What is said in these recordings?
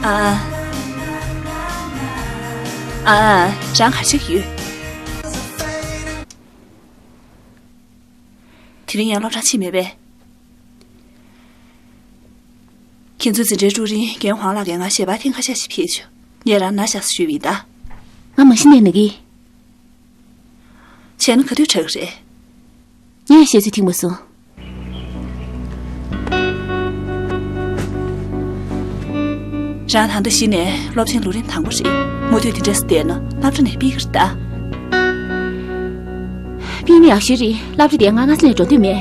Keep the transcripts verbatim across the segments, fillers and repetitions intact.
ཨ། ཨ། རང་ག་རེ་བྱེད་ཀྱི་ཡོད། དེ་རིང་ཡང་སློབ་གྲྭར་ཕྱིན་མེད་པས། ཁྱེད་ཚོའི་འཛིན་གྲྭའི་ཀྲུའུ་རིན་རྒན་ཧུང་ལགས་ཀྱིས་ང་ཞལ་པར་ཐེངས་ཁ་ཤས་ཤིག་ཕུལ་བྱུང་། ངས་རང་ན་བཞག་ཟེར་ཞུས་པ་ཡིན་ད། ང་མ་གཞི་ནས་ན་གི། བྱས་ན་ག་དུས་དྲག་གི་རེད། ངས་བཤད་ཚོད་ཐིག་མ་སོང་། རང་ད་ལྟ་གཞི་ནས་སློབ་ཆེན་ལོ་རིམ་དང་པོ་རེད། མུ་མཐུད་དེ་འདྲས་བསྡད་ན་སློབ་གྲྭ་ནས་ཕུད་ཀྱི་རེད་ད། ཕུད་ན་ཡག་ཤོས་རེད། སློབ་གྲྭ་དེ་ང་སྔ་ས་ནས་འགྲོ་འདོད་མེད།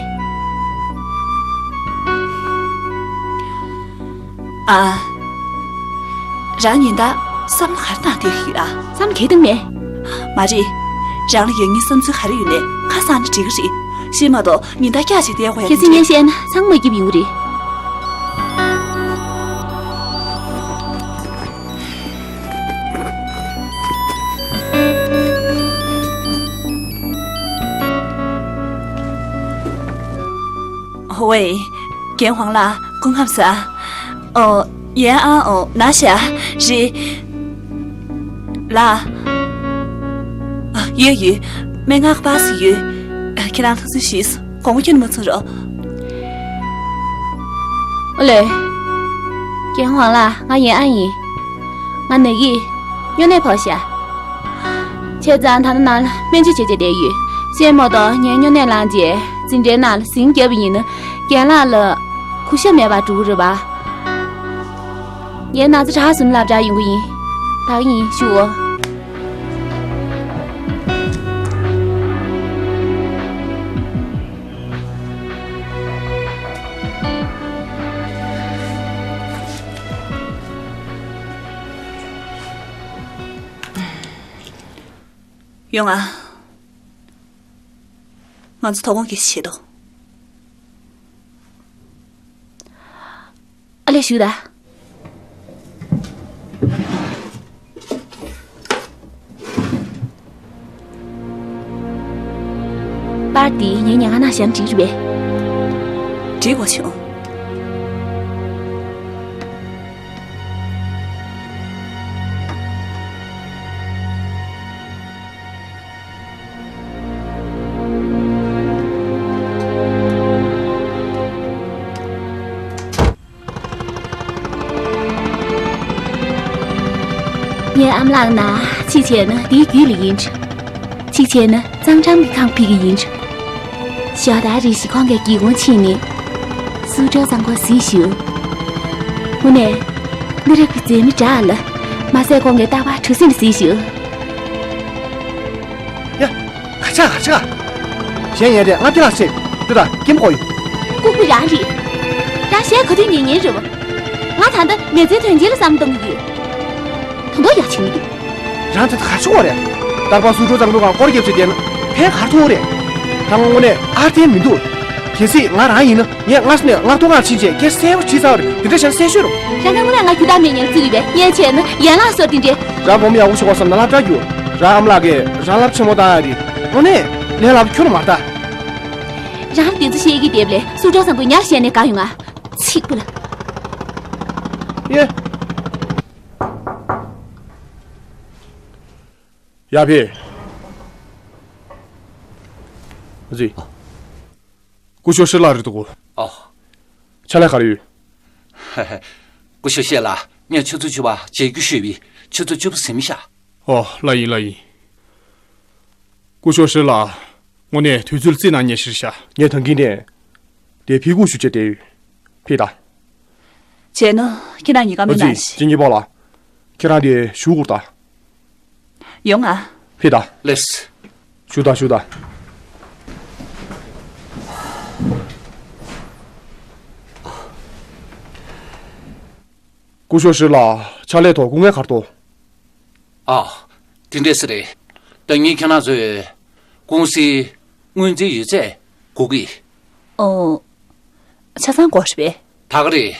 ཨ། རང་ཉིན་ལྟར་བསམ་བློ་ག་རེ་བཏང་བསྡད་ཀྱི་ཡོད་ཨ། བསམ་བློ་གང་ཡང་བཏང་མེད། མ་རེད། རང་ལ་ཡང་སྙིང་བསམ་ཚུལ་ག་རེ་ཡོད་ནའི་ཁ་གསལ་ན་འགྲིག་གི་རེད། ཤེས་མ་གཏོགས་ཉིན་ལྟར་སྐྱག་བྱས་བསྡད་དགོས་ཡ་གལ་སྲིད་མེད་ན་ཚང་མ་སྐྱིད་པོ་ཡོང་གི་རེད། ཝེ། རྒན་ཧུང་ལགས། སྐུ་ཁམས་བཟང་། ཨོ། ཡན་ཨ། ཨོ། ན་ཤ། རི། ལ། ཨ། ཡོད་ཡོད། སྨན་ཁང་གི་པར་སུ་ཡོད། ཨ། ཁྱེད་རང་ཐུགས་བསམ་བཞེས་སོང་། དགོངས་པ་ཁྱོན་ནས་མ་ཚོམ་རོགས། ཨོ་ལེ། རྒན་ཧུང་ལགས། ང་ཡན་ཨ་ཡིན། ང་ན་གི། སྨྱོ་ནད་ཕོག་ཤག་བྱས་ཙང་ད་ནང་ལ་སྨན་བཅོས་བྱེད་བྱས་བསྡད་ཡོད། ཤེས་མ་གཏོགས་ངས་སྨྱོ་ནད་བླངས་རྗེས་འཛིན་གྲྭའི་ནང་ལ་ཟིང་བརྒྱབ་པ་ཡིན་ན་རྒན་ལགས་ལ་གུས་ཞབས་མེད་པར་འགྲོ་གི་རེད་པ། ངས་ན་ཚ་དྲག་སོང་ན་སློབ་གྲྭར་ཡོང་གི་ཡིན། ད་ག་ཡིན། བཞུགས་འོ། ཡོང་ང་། ང་ཚོ་དོ་དགོང་སྐད་ཆ་བྱེད་དོ། ཨ་ལས། བཞུགས་ད། པར་འདི་ངའི་ཉལ་ཁང་ནང་བཞག་ན་འགྲིག་རེད་པས། འགྲིག་པ་བྱུང་། ངའི་ཨ་མ་ལགས་ན་ཚིག་བྱས་ན་འདིའི་རྒྱུད་ལ་ཡིན། ཚིག་བྱས་ན་གཙང་འགྲམ་གྱི་ཁང་པ་ཕུད་ཀྱི་ཡིན། ཞོགས་ད་རེ་ཞིག་ཁོང་གིས་སྒེའུ་ཁུང་ཕྱེས་ནས་སུའུ་ཀྲོའུ་ཚང་ཁོ་གཟིགས་ཤོག་དངོས་གནས་མི་རབས་ཀྱི་མཛེས་མ་འདྲ་ལ། མ་ཟད་ཁོང་གིས་རྟག་པར་གྲུ་གཟིངས་ལ་གཟིགས་ཤོག་ཡ། ག་ཆག་ག་ཆག་གཞན་ཡན་རེད། ང་ཁྱེད་ལ་བཤད་དུས་ད་སྐྱེམ་གོ་ཡོད། ལྐུགས་པ་རང་རེད། རང་གཞས་ག་དུས་ཉན་ཉན་རེད་པ། ང་ད་ལྟ་མི་ཚེའི་དོན་ཆེན་ལ་བསམ་བློ་གཏོང་གི་ཡོད། ད་དུང་ཡག་བྱེད་མི་འདུག་རང་ད་ལྟ་ག་ཆུ་གོ་རེད། རྟག་པར་སུའུ་ཀྲོའུ་ཚང་ཁོ་ག་སྐོར་རྒྱབ་བྱས་བསྡད་ན་ཕན་ག་རེ་ཐོགས་རེད། ད་ང་དངོས་གནས་ཨར་ཐེན་མི་འདུག་གལ་སྲིད་ང་རང་ཡིན་ན་ངས་སྔར་ནས་སྔར་ཐོག་ཁར་ཕྱིན་བྱས་སྐད་གསལ་པོ་དྲིས་ཚར་བ་རེད། དེ་འདྲ་བྱས་ན་གསལ་ཤོས་རེད། རང་ག་དངོས་གནས་ང་རྒྱུ་དག་མེད་མཁན་ལ་བརྩི་གི་ཡོད་པས། ངས་བྱས་ན་ཡན་ལག་སོར་དེ་འདྲས། རང་བུ་མོ་ཡག་པོ་ཤོག་བསམ་ན་སློབ་གྲྭར་རྒྱུགས། རང་ཨ་མ་ལགས་ཀྱིས་རང་སློབ་ཆེན་མོ་བཏང་ཡ་རེད། དངོས་གནས་ལས་སླ་པོ་ཁྱོན་ནས་མ་རེད་ད། རང་ལ་དེ་ཚོ་བཤད་ཀྱི་བསྡད་པ་ལས་སུའུ་ཀྲོའུ་ཚང་ཁོ་ཉར་བཤད་ནས་དགའ་ཡོང་ང་། ཚིག་པ་ལ། ཡེ། ཡ་ཕེ། ཟི། སྐུ་ཞབས་ཧྲི་ལགས་རེད་འདུག་གོ། ཨོ། ཕྱག་ལས་ག་རེ་ཡོད། སྐུ་ཞབས་ཧྲི་ལགས། ངས་ཆུ་ཚོད་བཅུ་པ་མཇལ་རྒྱུ་ཞུས་པས་ཆུ་ཚོད་བཅུ་པ་ཟིན་མི་ཤག་ཨོ། ལགས་ཡིན་ལགས་ཡིན། སྐུ་ཞབས་ཧྲི་ལགས། དངོས་གནས་དུས་ཚོད་རྩིས་གནང་མཁན་ཞིག་རེད་ཤག་ངས་ད་གིན་ནས་དེ་ཕེབས་སྒུག་ཞུ་བྱས་བསྡད་ཡོད། ཕེབས་དང་། བྱས་ན་ཁྱེད་རང་གཉིས་ཀ་མི་ཨ་ཙི། ནང་ཞིག་གཅེན་གཅུང་པོ་ལགས། ཁྱེད་རང་དེ་བཞུགས་དགོས་དང་། ཡོང་ང་། ཕེབས་དང་། ལེགས། བཞུགས་དང་བཞུགས་དང་། སྐུ་ཞབས་ཧྲི་ལགས། ཕྱག་ལས་ཐོག་སྐུ་ངལ་ག་རེ་འདུག་ཨ། དེ་འདྲས་རེད། ད་ངས་ཁྱེད་རང་ཚོའི་ཀུང་སིའི་སྔོན་རྩིས་ཡོད་ཚད་དགོས་ཀྱི། ཨོ། ཆ་ཚང་དགོས་རེད་པས། ད་ག་རེད།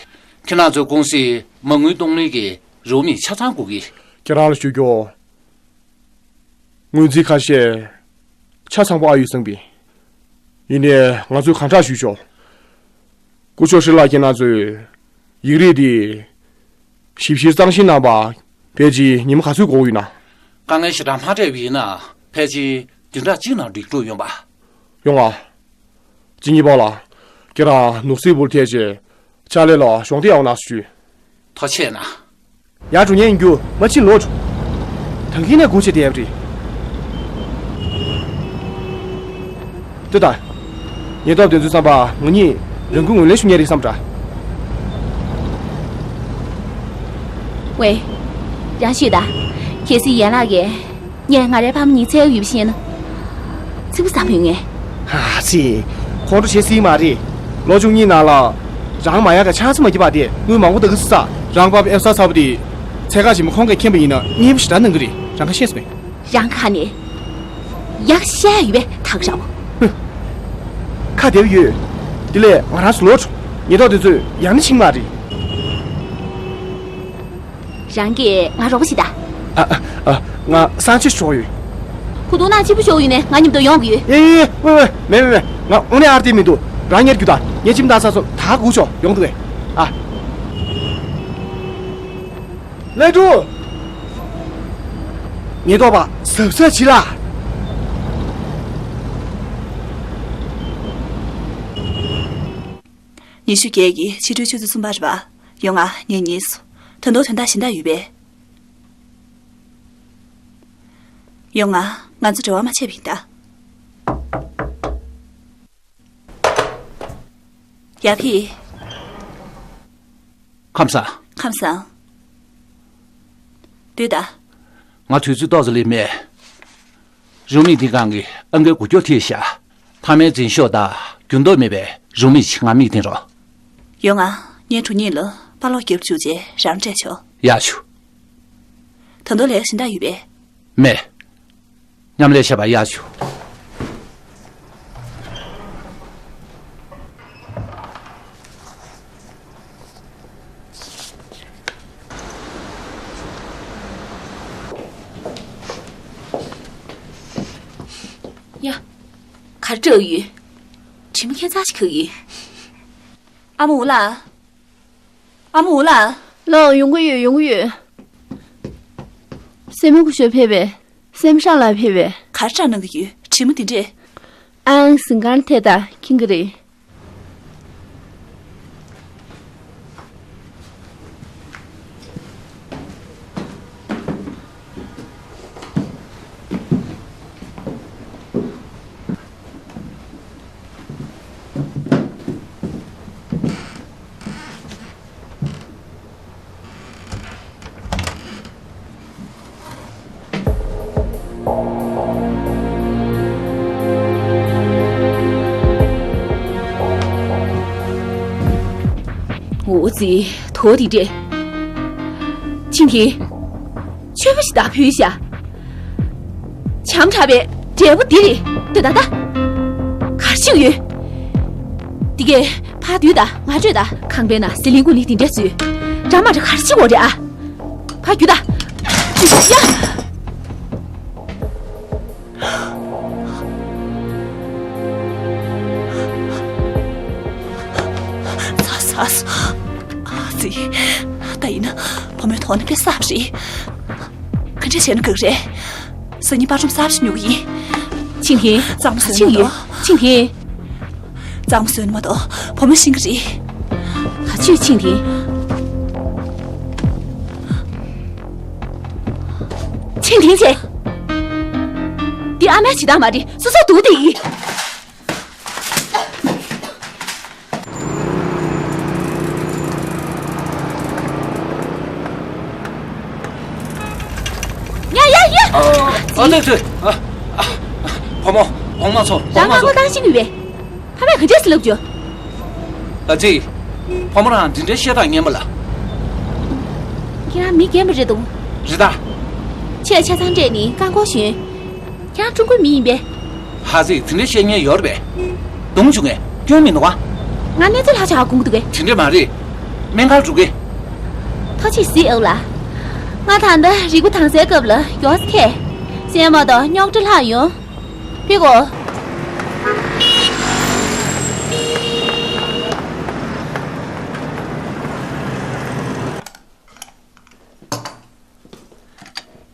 ཁྱེད་རང་ཚོའི་ཀུང་སིའི་མ་དངུལ་གཏོང་ལེན་གྱི་རོགས་མི་ཆ་ཚང་དགོས་ཀྱི། ཁྱེད་རང་ལ་ཞུ་རྒྱུ། སྔོན་རྩིས་ཁ་ཤས་ཆ་ཚང་པོ་ཨ་ཡོད་བསམ་གི། ཡིན་ནའི་ང་ཚོས་གང་དྲག་ཞུས་ཆོག་སྐུ་ཞབས་ཧྲི་ལགས། ཁྱེད་རང་ཚོས་ཡིག་རིགས་འདི་ ཞིབ་བཤེར་གཙང་ཞིང་གནང་བ། ཕལ་ཆེར་ཉི་མ་ག་ཚོད་འགོར་ཡོད་ན། དཀའ་ངལ་ཞེ་དྲག་མ་འཕྲད་པ་ཡིན་ན་ཕལ་ཆེར་བདུན་ཕྲག་གཅིག་ནང་འགྲིག་འགྲོ་ཡོང་པ། ཡོང་ང་། ཅི་ཉི་པང་ལགས། ཁྱེད་རང་ནོར་སྲིད་པུར་ཐད་ཆེ། ཕྱག་ལས་ལ་གཞོགས་འདེགས་ཡག་གནང་ཞུ། ཐུགས་རྗེ་གནང་། ཡར་འགྲོ་མཁན་ཡིན་རྒྱུ་མ་ཕྱིན་ལོག་འགྲོ། ད་གིན་ནས་སྒུག་བྱས་བསྡད་པ་རེད། ལྟོས་དང་། ཉེན་རྟོག་དེ་ཚོའི་བསམ་པ་ང་གཉིས་རང་འགུལ་ངོས་ལེན་ཞུ་མཁན་རེད་བསམ་འདྲ། ཝེ། རང་ཤོད་དང་། གལ་སྲིད་ཡན་ལག་གིས། ངས་ང་རའི་ཕ་མ་གཉིས་བཙལ་ཡོད་པ་ཤེས་ན། ཚིག་པ་ཟ་མི་ཡོང་ངས། ཧ་ཙི། ཁོང་ཁྲོ་བྱེད་སྲིད་མ་རེད། ལོ་བཅུ་གཉིས་ནང་ལ། རང་མ་ཡག་ག་ཆང་ས་མ་སྐྱིད་པ་དེ་དངུལ་མང་པོ་ད་གི་སི་ས། རང་པབ་ཨེབ་ས་ཚ་པོ་དེ། ཚད་བཀག་ཆེན་མོ་ཁོང་གིས་མཁྱེན་པ་ཡིན་ན་མཉེས་པོ་ཞེ་དྲག་གནང་གི་རེད། རང་ཁ་ཤས་སོང་། རང་ཁ་ནས། ཡག་བཤད་ཡོད་པས་ཐག་ར་བོ། ཧུ། ཁ་བདེ་བོ་ཡོད། དེ་ལས་ང་རང་ཚོ་ལོག་འགྲོ། ཉེན་རྟོག་དེ་ཚོས་ཡང་ན་ཕྱིན་མ་རེད། རང་གིས་ང་རོགས་པ་བྱེད་དང་། ཨ་ཨ་ཨ། ང་གསང་སྤྱོད་ཤོར་ཡོད། ཁུ་ཏུ་ན་གཅིག་པུ་ཤོར་ཡོད་ནས་ང་མཉམ་དུ་ཡོང་གི་ཡོད། ཡེ་ཡེ་ཡེ། ཝེ་ཝེ། མེད་མེད་མེད། ང་དངོས་གནས་ཨར་ཏེ་མི་འདུག་རང་ཉལ་རྒྱུ་དང་ངས་ཁྱིམ་བདག་ས་སོ་ད་སྒུག་ཆོག་ཡོང་འདུག་གས། ཨ། ལེགས་འགྲུབ། ཉེན་རྟོག་པ་གཟབ་གཟབ་བྱེད་ལ། ཉི་ཤུ་བརྒྱད་ཀྱི་ཕྱི་དྲོའི་ཆུ་ཚོད་གསུམ་པ་རེད་པ། ཡོང་ང་། ངས་ཉལ་སོང་། ད་དུང་དོན་དག་གཞན་དག་ཡོད་པས། ཡོང་ང་། ང་ཚོ་འབྲེལ་བ་མ་བྱས་པ་ཡིན་ད། ཡ་ཕི། ཁམས་བཟང་། ཁམས་བཟང་། ལྟོས་དང་། ང་དུས་ཚོད་ཏོག་ཙམ་ལས་མེད། རང་མིག་འདི་སྒང་གི་ཨང་ཀའི་འགུལ་སྐྱོད་ཐེབས་ཤག་མཐའ་མའི་འཛིན་ཤོག་དང་འགྱུར་ལྡོག་མེད་པའི་རང་མིག་ཅིག་ང་མིག་སྟེང་རོགས། ཡོང་ང་། ངའི་གྲུ་གཉིས་ལ་པར་ལོག་རྒྱབ་བཅུག་རྗེས་རང་སྤྲད་ཆོག་ཡག་ཞུ། ད་དུང་ལས་ཀ་གཞན་དག་ཡོད་པས། མེད། མཉམ་ལས་བྱས་པ་ཡག་ཞུ། ཡ། ག་རེ་འདྲ་ཡོད། དྲི་མ་ཁྱད་མཚར་ཞིག་ག་ཡིན། ཨ་མ་འོ་ལགས། ཨ་མ་འོ་ལགས། ལགས། ཡོང་གི་ཡོད། ཡོང་གི་ཡོད། སྲས་མོ་སྐུ་ཞབས་ཕེབས་པས། སྲས་མོ་ཧྲང་ལགས་ཕེབས་པས། ག་རེ་སྐྲག་གནང་གི་ཡོད། དྲི་མ་འདི་འདྲས། ཨང་། ཟིང་ཁང་ཐད་ད་ཁེངས་གི་རེད། འོ་ཙི། དོ་དེ་འདྲས། ཆིང་ཐིང་། མཆོད་པ་ཞིག་ད་ཕུལ་ཤག་བྱམས་དྲགས་པའི་འབྲས་བུ་འདི་རེད། ལྟོས་དང་ད། ག་རེ་བྱེད་ཀྱི་ཡོད། འདི་གས་ཕར་སྡུད་དང་ང་སྤྲོད་དང་། ཁང་པའི་ནང་ཟི་ལིང་ཀུ་ལི་འདི་འདྲས་བཟོས། འདྲ་མ་འདྲ་ག་རེ་བྱེད་དགོས་རེད་ཨ། ཕར་རྒྱུགས་དང་། ཡ། ཚ་ཚ། ཨ་ཙི། ད་ཡིན་ན་བུ་མོའི་ཐོག་ནས་དཔེ་གསར་པ་རེད། ག་འདྲས་བྱས་ན་དགའ་གི་རེད། སང་ཉིན་པར་སྒྲོམ་གསར་པ་ཞིག་ཉོ་གི་ཡིན། ཆིང་ཐིང་། གཙང་མ་བཟོས་ན་མ་གཏོགས། ཆིང་ཐིང་། གཙང་མ་བཟོས་ན་མ་གཏོགས་བུ་མོ་ཤེས་ཀྱི་རེད། ག་ཚོད། ཆིང་ཐིང་། ཆིང་ཐིང་བྱས། འདི་ཨ་མའི་བྱེད་སྟངས་མ་རེད། སོ་སོ་སྡུག་དེ་ཡིན། ཡ་ཡ་ཡ། ཨ་ཙི། ཨ་ཙི་ཙི། ཨ། ཨ། བུ་མོ། གོང་མ་ཚོ། རང་གོང་མ་ཚོ། ངག་པ་བཏང་བཞིན་ཡོད་པས། ཕ་མས་ག་འདྲས་སེ་ལབ་རྒྱུ། ཨ་ཙི། བུ་མོ་རང་འདི་འདྲའི་བཤད་སྟངས་ངན་པ་ལ། ཁྱེད་རང་མི་རྒན་པ་རེད་འདུག་རེད་ད། ཆས་ཆ་ཚང་སྤྲད་ནས་རྐང་འཁོར་ཞོན། ཁྱེད་རང་ཀྲུང་གོའི་མི་ཡིན་པས། ཧ་ཙི། དེ་འདྲའི་བཤད་མཁན་ཡོད་རེད་པས། གདོང་བྱུང་ངས་སྐྱོན་མི་འདུག་ག་ང་གནས་ཚུལ་ལྷག་ཆ་ཧ་གོ་གི་འདུག་གས། དེ་འདྲ་མ་རེད། སྨན་ཁང་འགྲོ་གི། ཐུགས་རྗེ་གཟིགས་ཨོ་ལགས། ང་ད་ལྟ་རིལ་བུ་དྭངས་གསལ་སྐབས་ལ་ཡོངས་སུ་ཐེ། སེམས་མ་གཏོགས་རྙོག་དྲ་ལྷག་ཡོང་། ཕི་གོ།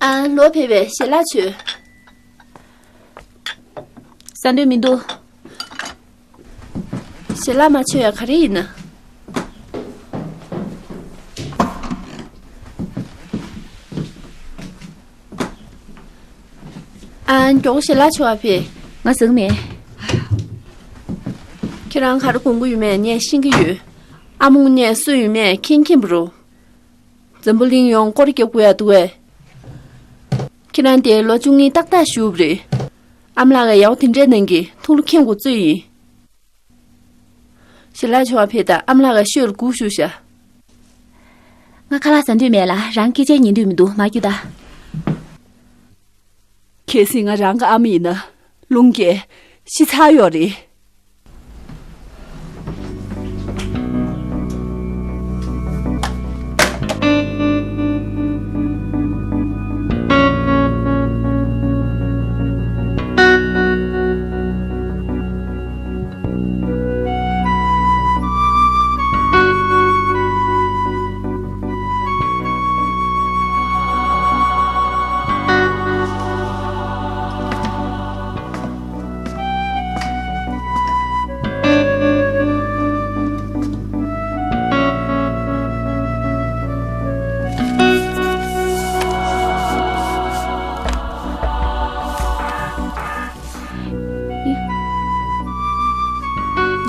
ཨ། ལོག་ཕེབས་པའི་ཞལ་ལག་མཆོད། ཟ་འདོད་མི་འདུག་ཞལ་ལག་མ་མཆོད་ཡ་ག་རེ་ཡིན་ན། ཨ། མགྱོགས་ཞལ་ལག་མཆོད་པར་ཕེབས། ང་ཟ་གི་མེད། ཁྱེད་རང་ག་རེ་དགོངས་ཀྱི་ཡོད་མེད་ངས་ཤེས་ཀྱི་ཡོད། ཨ་མོ་ངས་སུ་ཡིན་མེད་མཁྱེན་མཁྱེན་པ་རེད། འཛམ་བུ་གླིང་ཡོངས་སྐོར་རྒྱབ་དགོས་ཡ་འདུག་གས། ཁྱེད་རང་དེ་ལོ་བཅུ་གཉིས་ཏག་ཏག་བཞུགས་པ་རེད། ཨ་མ་ལགས་ཀྱིས་ཡག་པོ་དེ་འདྲས་གནང་གི་ཐུགས་ལ་མཁྱེན་དགོས་ཚོད་ཡིན། ཞལ་ལག་མཆོད་པར་ཕེབས་དང་ཨ་མ་ལགས་ཀྱི་ཤོག་ལ་སྒུག་བཞུགས་ཤག་ང་ཁ་ལག་ཟ་འདོད་མེད་ལ། རང་སྐད་ཆ་ཉན་འདོད་མི་འདུག་མ་རྒྱུགས་དང་། གལ་སྲིད་ང་རང་གི་ཨ་མ་ཡིན་ན་རླུང་གིས་ཤི་ཚར་ཡོད་རེད།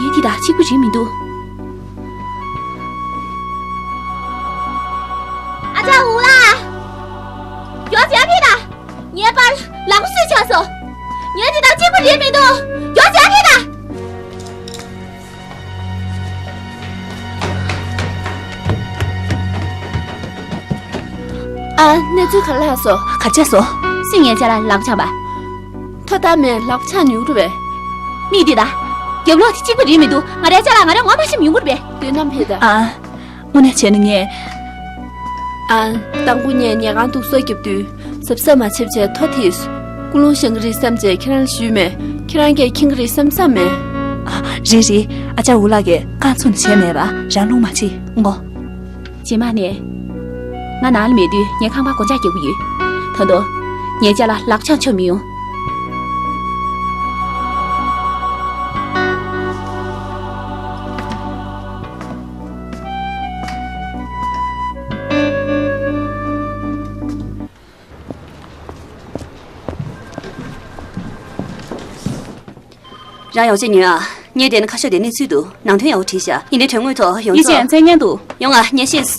ངས་འདི་དང་གཅིག་པ་རེད་མི་འདུག་ཨ་ཅག་འུ་ལགས། མགྱོགས་བྱས་ཕེབས་དང་། ངའི་པར་ལག་པ་གསོས་ཆགས་སོང་། ངས་འདི་དང་གཅིག་པ་རེད་མི་འདུག་མགྱོགས་བྱས་ཕེབས་དང་། ཨ། གནས་ཚུལ་ག་རེ་ལྷག་སོང་། ག་རེ་བྱས་སོང་། སུས་ངའི་ཅ་ལག་ལག་པ་འཆང་བ། ཐོ་ཐ་མེད་ལག་པ་འཆང་ཉུག་རུ་བས། མིག་འདི་ད། རྒྱབ་ལོགས་དེ་གཅིག་པ་རེད་མི་འདུག་ང་རའི་ཅ་ལག་ང་རའི་ངོ་མ་ཤེས་ཉུང་གུ་རུ་བས། དོན་རྣམས་ཕེ་ད། ཨ། དངོས་གནས་བྱས་ན་ངས། ཨ། དང་པོ་ངས་ཉལ་ཁང་འདུག་སོ་རྒྱབ་དུས་གཟབ་གཟབ་མ་བྱེད་བྱས་ཐོ་ཐིས། ཀུན་སློང་ཤང་གི་རེད་བསམ་བྱས་ཁྱེད་རང་ལ་ཞུས་མེད། ཁྱེད་རང་གིས་མཁྱེན་གི་རེད་བསམ་བསམ་མེད། ཨ། རེད་རེད། ཨ་ཅག་འུ་ལགས་ཀྱིས་རྐང་ཚུགས་ནས་བྱས་མེད་པ་རང་བློ་མ་ཕྱིས་ངོ་། རྗེས་མ་ནས། ང་ནང་ལ་མེད་དུས་ངས་ཁང་པ་སྒོ་ལྕགས་རྒྱག་གི་ཡོད། ད་དུང་། ངའི་ཅ་ལག་ལག་ཆགས་ཆོག་མི་ཡོང་། རང་ཡོང་ཆེད་ཉོན་ཨ། ངས་བལྟས་ན་ཁ་ཤོག་དེ་གནས་ཚུལ་འདུག་ནང་དོན་ཡག་པོ་བྲིས་ཤག་ཡིན་ནའི་དོན་དངོས་ཐོག་ཡོང་ཡིད་ཆེས་ཚད་ངན་འདུག་ཡོང་ཨ། ངས་ཤེས།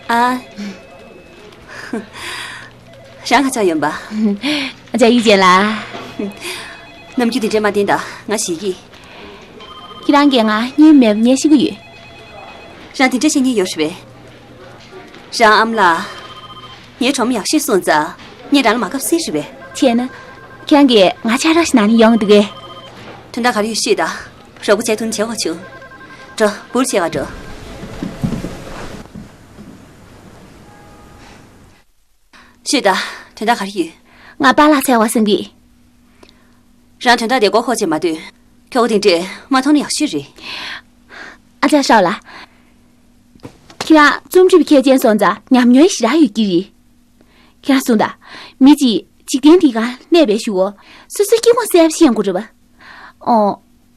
ཨ། རང་ཁ་ཆག་ཡོང་པ། ཨ་ཅག་ཡིད་ཆེས་ལ། ནམ་རྒྱུན་དེ་འདྲས་མ་བསྟན་ད་ང་ཞེད་ཀྱི། ཁྱེད་རང་གིས་ང་གཉིད་མེད་པ་ངས་ཤེས་ཀྱི་ཡོད། རང་དེ་འདྲ་བཤད་མཁན་ཡོད་རེད་པས། རང་ཨ་མ་ལགས། ངའི་གྲོགས་མོ་ཡག་ཤོས་སོང་ཙང་ངས་རང་ལ་མ་དགའ་བ་སེ་རེད་པས། བྱས་ན། ཁྱེད་རང་གིས་ང་ཕྱག་རོགས་ཤིག་གནང་ན་ཡོང་མི་འདུག་གས། དོན་དག་ག་རེ་ཡོད་ཤོད་དང་། རོགས་པ་བྱས་ཐུབ་ན་བྱེད་དགོས་བྱུང་། འགྲོ། འབུར་བྱེད་ག་འགྲོ། ཤོད་དང་། དོན་དག་ག་རེ་ཡོད། ང་པཱ་ལགས་འཚོལ་བར་སེམས་ཀྱི། རང་དོན་དག་དེ་མགོ་འཁོར་བྱས་མ་སྡོད། ཁྱོ་ག་དེ་འདྲས་མ་མཐོང་ན་ཡག་ཤོས་རེད། ཨ་ཅག་ཧྲའོ་ལགས། ཁྱེད་རང་རྩོམ་སྒྲིག་པ་མཁས་ཅན་སོང་ཙང་ཉམས་མྱོང་ཞེ་དྲག་ཡོད་ཀྱི་རེད། ཁྱེད་རང་གསུངས་དང་། མི་གཅིག་འཇིག་རྟེན་འདིའི་སྒང་གནས་པའི་གཞུག་གུ་སོ་སོའི་སྐྱེ་ཁུངས་གསལ་པོ་ཤེས་དགོས་རེད་པ། ཨོ།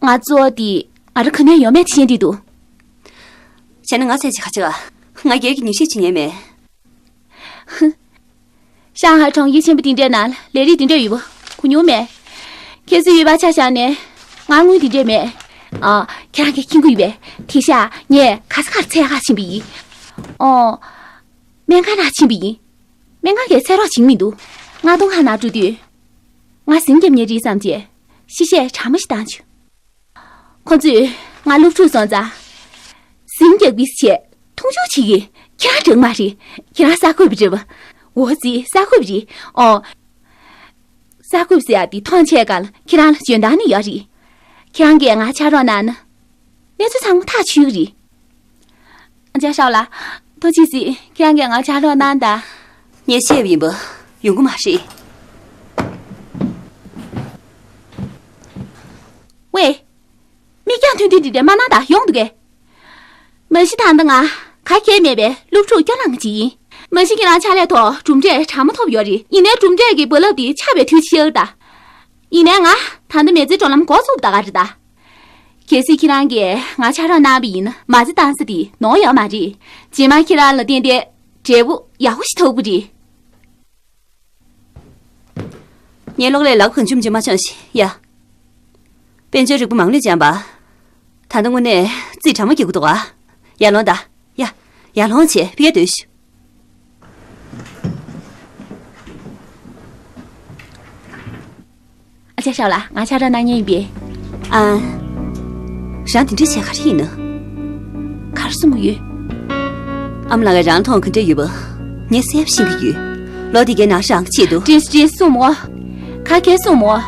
ང་གཙོ་བོ་དེ་ང་རང་ག་ནས་ཡོང་མེད་དེ་ཤེས་འདོད་འདུག་བྱས་ན་ང་ཚད་ཅིག་ག་ཅིག་ཨ། ང་སྒེར་གྱི་མྱུལ་ཞིབ་བྱེད་མཁན་མེད། ཧུ། ཧྲང་ཧའེ་གྲོང་ཁྱེར་ཆེན་པོ་དེ་འདྲའི་ནང་ལ་ལས་རིགས་དེ་འདྲ་ཡོད་པ་གོ་མྱོང་མེད། ཁྱེད་ཚོས་ཡོད་པ་ཆ་བཞག་ནས་ང་དངུལ་དེ་འདྲས་མེད། ཨ། ཁྱེད་རང་གིས་མཁྱེན་གྱི་ཡོད་པས། དེང་སང་ངས་ག་ས་གར་འཚོལ་ག་ཕྱིན་པ་ཡིན། ཨོ། སྨན་ཁང་ནང་ཕྱིན་པ་ཡིན། སྨན་ཁང་གིས་འཚོལ་རོགས་བྱེད་མི་འདུག་ང་སྡོང་ཁང་ནང་འགྲོ་དུས། ང་ཟིང་རྒྱབ་ཉེ་རེད་བསམ་བྱས། ཤི་བཤད་དྲང་མོ་ཞིག་བཏང་བྱུང་། ཁོ་ཚོས་ང་སློབ་ཕྲུག་སོང་ཙང་། ཟིང་རྒྱག་པའི་ཆེད་མཐོང་ཆུང་བྱེད་ཀྱི། ཁྱེད་རང་དྲང་མ་རེད། ཁྱེད་རང་གསར་འགོད་པ་རེད་པ། འོ་ཙི། གསར་འགོད་པ་རེད། ཨོ། གསར་འགོད་ཟེར་ཡག་དེ་ཐོག་མཆན་སྒང་ལ་ཁྱེད་རང་ལ་འཇོན་ཐང་ནི་ཡོད་རེད། ཁྱེད་རང་གིས་ང་ཕྱག་རོགས་གནང་ན། གནས་ཚུལ་ཚང་མ་ཐག་ཆོད་ཀྱི་རེད། ཨ་ཅག་ཧྲའོ་ལགས། ཐུགས་རྗེ་གཟིགས། ཁྱེད་རང་གིས་ང་ཕྱག་རོགས་གནང་དང་། ངས་བཤད་པ་ཡིན་པ། ཡོང་གི་མ་རེད། ཝེ། མིག་རྒྱང་ ཐོན་ཐོན་འདི་འདྲའི་མ་གནང་དང་ཡོང་འདུག་གས། མ་གཞི་ད་ལྟ་ང་ག་གེ་མེད་པའི་སློབ་ཕྲུག་སྐྱོ་ལང་ཅིག་ཡིན། མ་གཞི་ཁྱེད་རང་ཕྱག་ལས་ཐོག་གྲུབ་འབྲས་གྲངས་མ་ཐོབ་ཡོད་རེད། ཡིན་ནའི་གྲུབ་འབྲས་ཀྱི་རྦ་རླབས་དེ་ཆག་པའི་དུས་ཕྱིན་ད། ཡིན་ནའི་ང་ད་ལྟ་མི་ཚེའི་འགྲོ་ལམ་འགོ་བཙུགས་ད་ག་རེད་ད། གལ་སྲིད་ཁྱེད་རང་གིས་ང་ཕྱག་རོགས་གནང་བ་ཡིན་ན་མ་རྩ་བཏང་ས་དེ་ནོར་ཡོད་མ་རེད། རྗེས་མ་ཁྱེད་རང་ལ་བརྟེན་ཏེ་འབྲས་བུ་ཡག་པོ་ཞིག་ཐོབ་ཀྱི་རེད། ངའི་གློག་ཀླད་ལག་གང་བྱུང་བྱུང་མ་བྱུང་ཞིག་ཡ། དཔལ་འབྱོར་རིག་པ་མང་ལོས་སྦྱངས་པ། ད་ལྟ་དངོས་གནས་རྩིས་གྲ་མ་རྒྱག་གི་འདུག་ཨ། ཡར་ལོངས་ད། ཡ། ཡར་ལོངས་བྱས་ཕ་གིར་སྡོད་ཤོག་ཨ་ཅག་ཞའོ་ལགས། ང་ཕྱག་རོགས་གནང་མཁན་ཡིན་པས། ཨ། རང་དེ་འདྲ་བྱས་ག་རེ་ཡིན་ནམ། ག་རེ་གསུང་གི་ཡོད། ཨ་མ་ལགས་ཀྱིས་རང་ལ་མཐོང་གི་འདྲ་ཡོད་པ། ངས་གསལ་པོ་ཤེས་ཀྱི་ཡོད། ལོ་འདི་གའི་ནང་རང་གི་ཆེད་དུ། ཀྲིན་ཀྲིན་གསུངས་མོ། ག་གེ་གསུངས་མོ།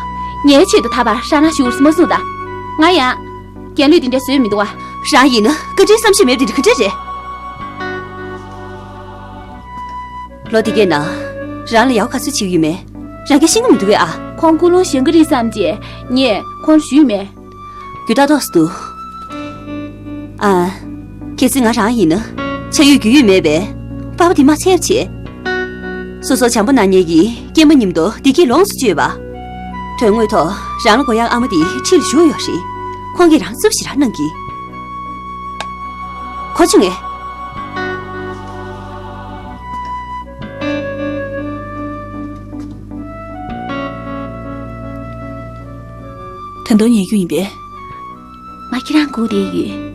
ངའི་ཆེད་དུ་ད་བར་རང་རང་ཞུ་མ་གསུངས་ད། ང་ཡང་། རྒྱལ་ལུས་དེ་འདྲ་བཟོས་མི་འདུག་བ། རང་ཡིན་ན་བཀའ་དྲིན་བསམ་ཤེས་མེད་པ་དེ་འདྲ་ག་འདྲ་རེད། ལོ་འདི་གའི་ནང་རང་ལ་ཡག་པོ་ག་ཚོད་བྱེད་ཀྱི་ཡོད་མེད། རང་གིས་ཤེས་ཀྱི་མི་འདུག་གས་ཨ། ཁོང་ཀུན་སློང་གཞན་ག་རེ་བསམ་བྱས་ངས་ཁོང་ལ་ཞུས་མེད། རྒྱུ་ལྟ་རྟོགས་སུ་འདུག་ཨ། གལ་སྲིད་ང་རང་ཡིན་ན། ཆ་ཡོད་རྒྱུས་ཡོད་མེད་པའི་པགས་པ་དེ་མར་འཚེབ་བྱས། སོ་སོར་བྱམས་པོ་གནང་མཁན་གྱི་སྐྱེས་མ་མཉམ་དུ་བདེ་སྐྱིད་ལོངས་སུ་སྤྱོད་པ། དོན་དངོས་ཐོག་རང་ལ་དགོས་ཡག་ཨ་མ་དེ་འཁྲིས་ལ་བཞུགས་ཡོད་རེད། ཁོང་གིས་རང་བཙུགས་ཤིག་རང་གནང་གི། གོ་བྱུང་ངས། ད་དུང་ཉལ་རྒྱུ་ཡིན་པས། ང་ཁྱེད་རང་སྒུག་བསྡད་ཡོད།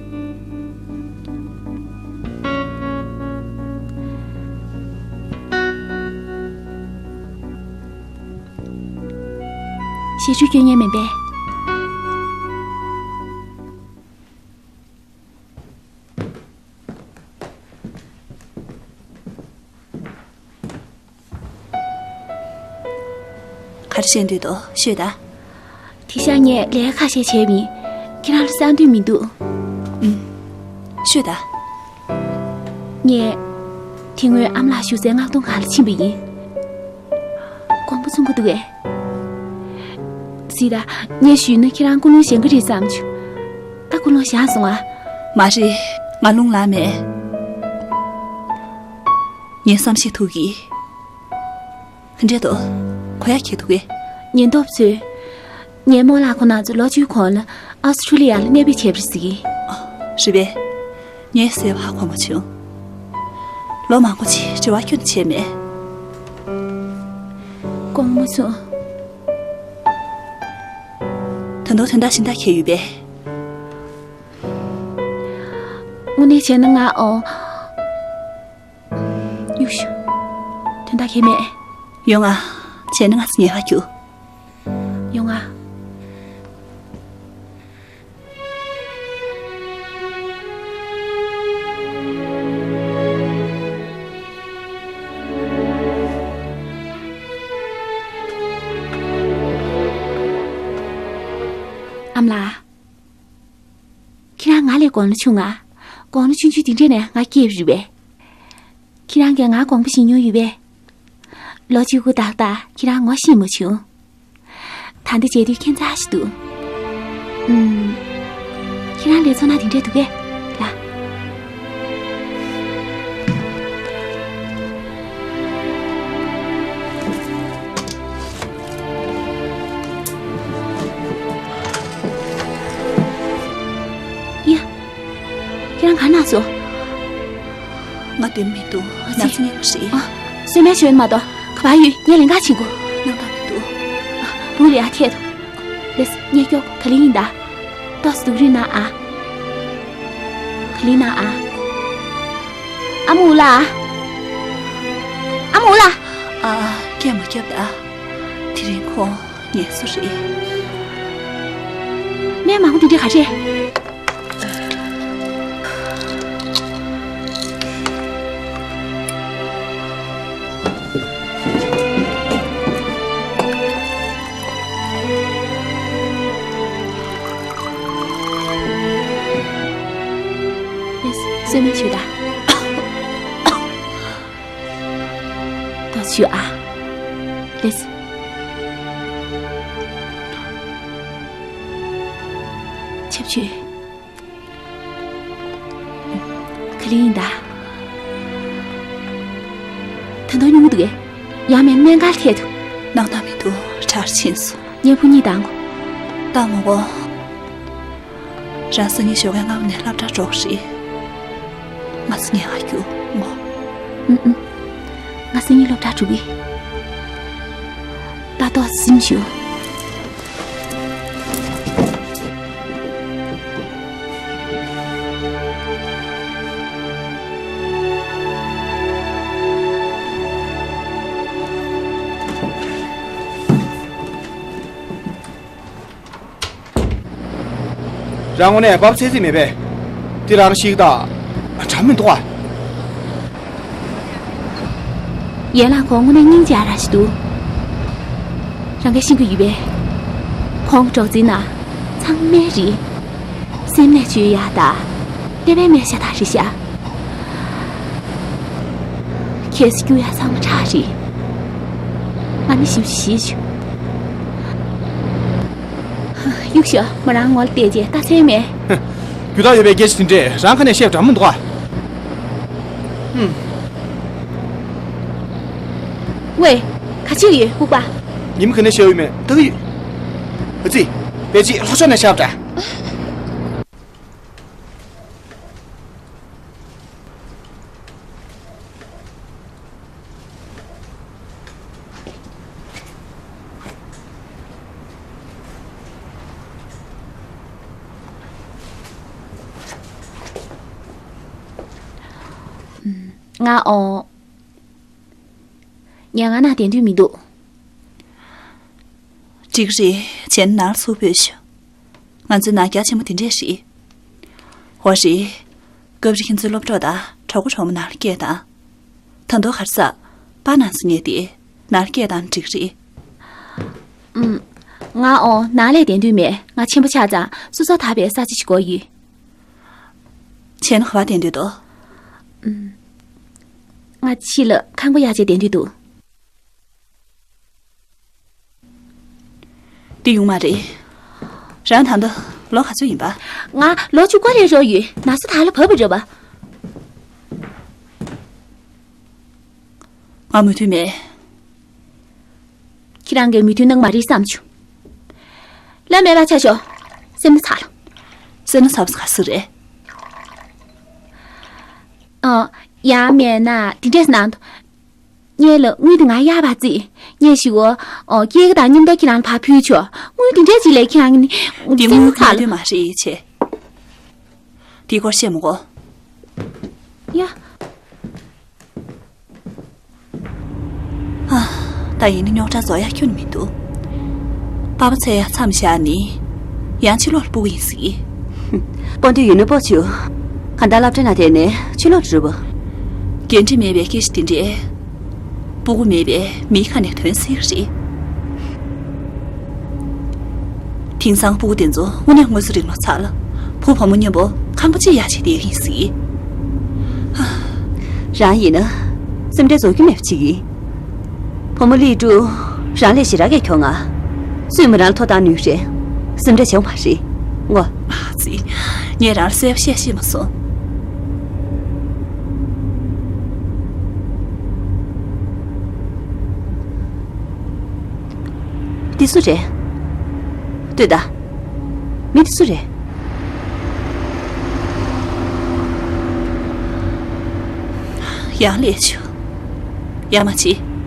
ཞེ་ཆུ་སྐྱོན་ཉེན་མིན་པས། ག་རེ་བཤད་འདོད་འདུག་ཤོད་ད། དེང་སང་ངས་ལས་ཁ་ཤས་བྱས་མིན། ཁྱེད་རང་ལ་གསང་འདོད་མི་འདུག་ཨུམ། ཤོད་ད། ངས། དེ་སྔོན་ཨ་མ་ལགས་བཞུགས་སའི་མངགས་གཏོང་ཁང་ལ་ཕྱིན་པ་ཡིན། དགོངས་པ་ཚོམ་གྱི་འདུག་གས། སྲིད་ད། ངས་ཞུས་ན་ཁྱེད་རང་ཀུན་སློང་གཞན་ག་རེ་བསམ་བྱུང་། ད་ཀུན་སློང་བཞག་སོང་ང་། མ་རེད། ང་རླུང་ལངས་མེད། ངས་བསམ་ཤེས་ཐུབ་ཀྱི། ག་འདྲས་འདུག་གོ་ཡ་ཁྱེད་ཐུག་གས། ཉེན་རྟོག་པ་ཚོས། ངའི་རྨོ་ལགས་ཁོང་རྣམ་ཚོ་ལོ་བཅུའི་གོང་ལ་ཨོ་སི་ཁྲུ་ལི་ཡ་ལ་གནས་སྤོས་བྱས་པ་རེད་ཟེར་གི། རེད་པས། ངས་གསལ་པོ་ཧ་གོ་མ་བྱུང་། ལོ་མང་པོ་ཅིག་འབྲེལ་བ་ཁྱོན་ནས་བྱས་མེད། དགོངས་མ་ཚོམ། ད་དུང་དོན་དག་གཞན་དག་གང་ཡོད་པས། དངོས་གནས་བྱས་ན་ང་ཨོ། གཡུག་ཞུ། དོན་དག་གང་མེད། ཡོང་ང་། བྱས་ན་ང་ཚོ་ཉལ་ཁར་རྒྱུགས། ཡོང་ང་། ཨ་མ་ལགས། ཁྱེད་རང་ང་ལས་དགུང་ལོ་ཆུང་ང་། དགུང་ལོ་ཆུང་ཆུང་དེ་འདྲས་ནས་ང་སྐྱེས་པ་རེད་པས། ཁྱེད་རང་གིས་ང་དགོངས་པ་བཞེས་མྱོང་ཡོད་པས། ལོ་གཅིག་པོ་ཏག་ཏག་ཁྱེད་རང་ངོ་ཤེས་མ་བྱུང་། ད་ལྟ་མཇལ་དུས་ཁྱད་མཚར་ཞིག་འདུག་ཨུམ། ཁྱེད་རང་ལ་ཚོར་སྣང་དེ་འདྲས་འདུག་གས། ལགས། ཡ། ཁྱེད་རང་ག་ན་སོང་། ང་སྡོད་མི་འདུག་ཨ་ཙི། ནག་ཚི་ཉན་པ་རེད། ཨ། གསོལ་སྨན་མཆོད་ན་མ་གཏོགས་ག་པར་ཡོད། ངས་ལེན་ག་བྱེད་དགོས། སྣང་དག་མི་འདུག་ཨ། བུ་ལ་ཡར་ཐད་དོ། ལེས་ངས་སྐྱོབ། ག་ལེ་ཡིན་ད། ཏོག་ཙམ་སྡུག་རུས་གནང་ཨ། ག་ལེ་གནང་ཨ། ཨ་མ་འུ་ལགས། ཨ་མ་འུ་ལགས། ཨ། སྐད་མ་རྒྱབ་ད། དེ་རིང་ཁོང་ངལ་གསོ་རེད། སྨན་མང་པོ་འདི་འདྲ་ག་རེ། ལེས། གསོལ་སྨན་མཆོད་ད། ཏོག་ཙམ་ཨ། ལེས། ཆབ་ཆུ། ལིན་ད། ད་དུང་སྙུང་གི་འདུག་གས། ཡང་མིན་སྨན་ཁང་ལ་ཐད་དོ། སྣང་དག་མི་འདུག་ཁྲག་ཕྱིན་སོང་། གཉེན་ཕུ་གཉིད་བཏང་གོ། བཏང་མ་གོ། རང་སང་ཉིན་ཞོགས་ཀས་སྔ་པོ་ནས་སློབ་གྲྭར་འགྲོ་གི་རེད། ང་སང་ཉིན་ཨ་ཁུ་ངོ་། ཨུ་ཨུ། ང་སང་ཉིན་སློབ་གྲྭར་འགྲོ་གི། ད་ཏོག་ཙམ་བཞུགས། རང་དངོས་གནས་བབ་ཚད་ཚིག་མེད་པས། དེ་རང་ཤིག་ད། དྲ་མི་འདུག་ཨ། ཡན་ལག་ཁོང་དངོས་གནས་སྙིང་རྗེ་ར་ཞིག་འདུག་རང་གིས་ཤེས་ཀྱི་ཡོད་པས། ཁོང་གྲོགས་འཛིན་ན་ཚང་མས་རེད། སེམས་ནས་བཅོས་ཡག་ད། ལྟེ་བའི་སྨན་ཤ་ད་རེད་ཤག་ཁྱེད་སྐྱུག་ཡ་ཚང་མ་ཁྲག་རེད། ང་ནི་ཞིབ་ཞིབ་ཞུ། གཡུག་ཤོག་མོ་རང་ངོ་ལ་བལྟས་རྗེས་ལྟ་ཚད་མེད། རྒྱུ་དག་ཡོད་པའི་སྐད་ཆ་དེ་འདྲས་རང་ཁ་ནས་བཤད་འདྲ་མི་འདུག་ཨ། ཧུམ། ཝེ། ག་ཅིག་ཡོད་ལྐུགས་པ། ཉི་མ་ག་ནས་བཤད་ཡོད་མེད་ལྟ་གི་ཡོད། ཨ་ཙི། པེ་ཅི་ལྷོ་ཕྱོགས་ནས་བཤད་འདྲ། ང་འོང་། ངས་ང་ན་བདེ་འདོད་མི་འདུག་འགྲིག་རེད། བྱས་ན་ནར་ཚུར་བོས་ཤོག་ང་ཚོའི་ནང་རྒྱ་ཆེན་པོ་དེ་འདྲས་རེད། འོ་རེད། སྐབས་རེ་ཁྱེད་ཚོའི་སློབ་གྲོགས་དང་གྲོགས་པོ་གྲོགས་མོ་ནང་ལ་སྐད་བཏང་། ད་དུང་ག་རེ་ཟ། པཱ་ནང་སུ་ཉལ་ཏེ་ནང་ལ་སྐད་བཏང་འགྲིག་རེད། ཨུམ། ང་འོ་ནང་ལ་བསྡད་འདོད་མེད། ང་ཆེན་པོ་ཆགས་ཙང་སོ་སོ་ཐག་པའི་ས་ཆ་ཞིག་དགོས་ཡོད། བྱས་ན་ག་པར་བསྡད་འདོད་འདུག་ཨུམ། ང་ཕྱི་ལ་ཁང་པ་གཡར་བྱས་བསྡད་འདོད་འདུག་འདི་ཡོང་མ་རེད། རང་ད་ལྟ་ལོ་ག་ཚོད་ཡིན་པ། ང་ལོ་བཅུ་དགུ་རེད་རོགས་ཡོད། ན་ས་ཐག་ལ་བབས་པ་རེད་པ། ང་མོས་མཐུན་མེད། ཁྱེད་རང་གིས་མོས་མཐུན་གནང་མ་རེད་བསམ་བྱུང་། ལ་མེད་པ་ཆ་ཤོག་སེམས་ན་ཚ་ལ། སེམས་ན་ཚ་བ་ག་ཟེ་རེད། ཨ། ཡང་མེད་ན་དེ་འདྲས་གནང་དང་། ངས་ལ་དངུལ་དེ་ང་གཡར་བ་རྩིས། ངས་ཞུ་བ། ཨོ་སྐྱེས་ཀྱི་དང་མཉམ་དུ་ཁྱེད་རང་ལ་ཕར་ཕུལ་ཆོག་དངུལ་དེ་འདྲས་ཅིག་ལས་ཁྱེད་རང་ནི། འདི་དངུལ་ཁ་ལ་དོན་མ་རེད་ཡིད་ཆེས། དེའི་སྐོར་བཤད་མི་དགོས། ཡ། ཨ། ད་ཡིན་ནི་རྙོག་དྲ་བཟོ་ཡ་ཁྱོན་ནས་མི་འདུག་པ་ཕ་འཚོལ་ཡ་མཚམས་བཞག་ནི། ཡང་ཕྱི་ལོགས་ལ་སྤུ་གུ་ཡིན་ཟིག་སྤོ་འདོད་ཡོད་ན་སྤོ་བཅུག་གང་ལྟར་སློབ་གྲྭའི་ནང་བསྡད་ནས་ཕྱི་ལོགས་ལ་འགྲོ་བ། འགན་འཁྲི་མེད་པའི་སྐད་ཆ་དེ་འདྲས། སྤུ་གུ་མེད་པའི་མིའི་ཁ་ནས་ཐོན་སྲིད་རེད། དེང་སང་སྤུ་གུ་དེ་ཚོ་དངོས་གནས་དངོས་སུ་རིག་ལོ་ཚར་ལ། བུ་བུ་མོ་མཉམ་པོ་ཁང་པ་གཅིག་གཡར་བྱས་བསྡད་ཀྱི་ཡིན་ཟིག་རང་ཡིན་ན་སེམས་ཁྲལ་བཟོ་རྒྱུ་མེད་པ་ཅིག་ཡིན། བུ་མོ་ལི་ཀྲུའུ་རང་ལས་ཞེ་དྲག་གིས་གྱོང་ང་། སུས་མོ་རང་ལ་ཐོ་བཏང་ནུས་རེད། སེམས་ཁྲལ་བྱེད་དགོས་མ་རེད། ངོ་། ཨ་ཙི། ངས་རང་ལ་གསལ་པོ་བཤད་ཤེས་མ་སོང་། འདི་སུ་རེད། ལྟོས་དང་། མི་འདི་སུ་རེད། ཡང་ལས་བྱུང་། ཡ་མ་བྱེད།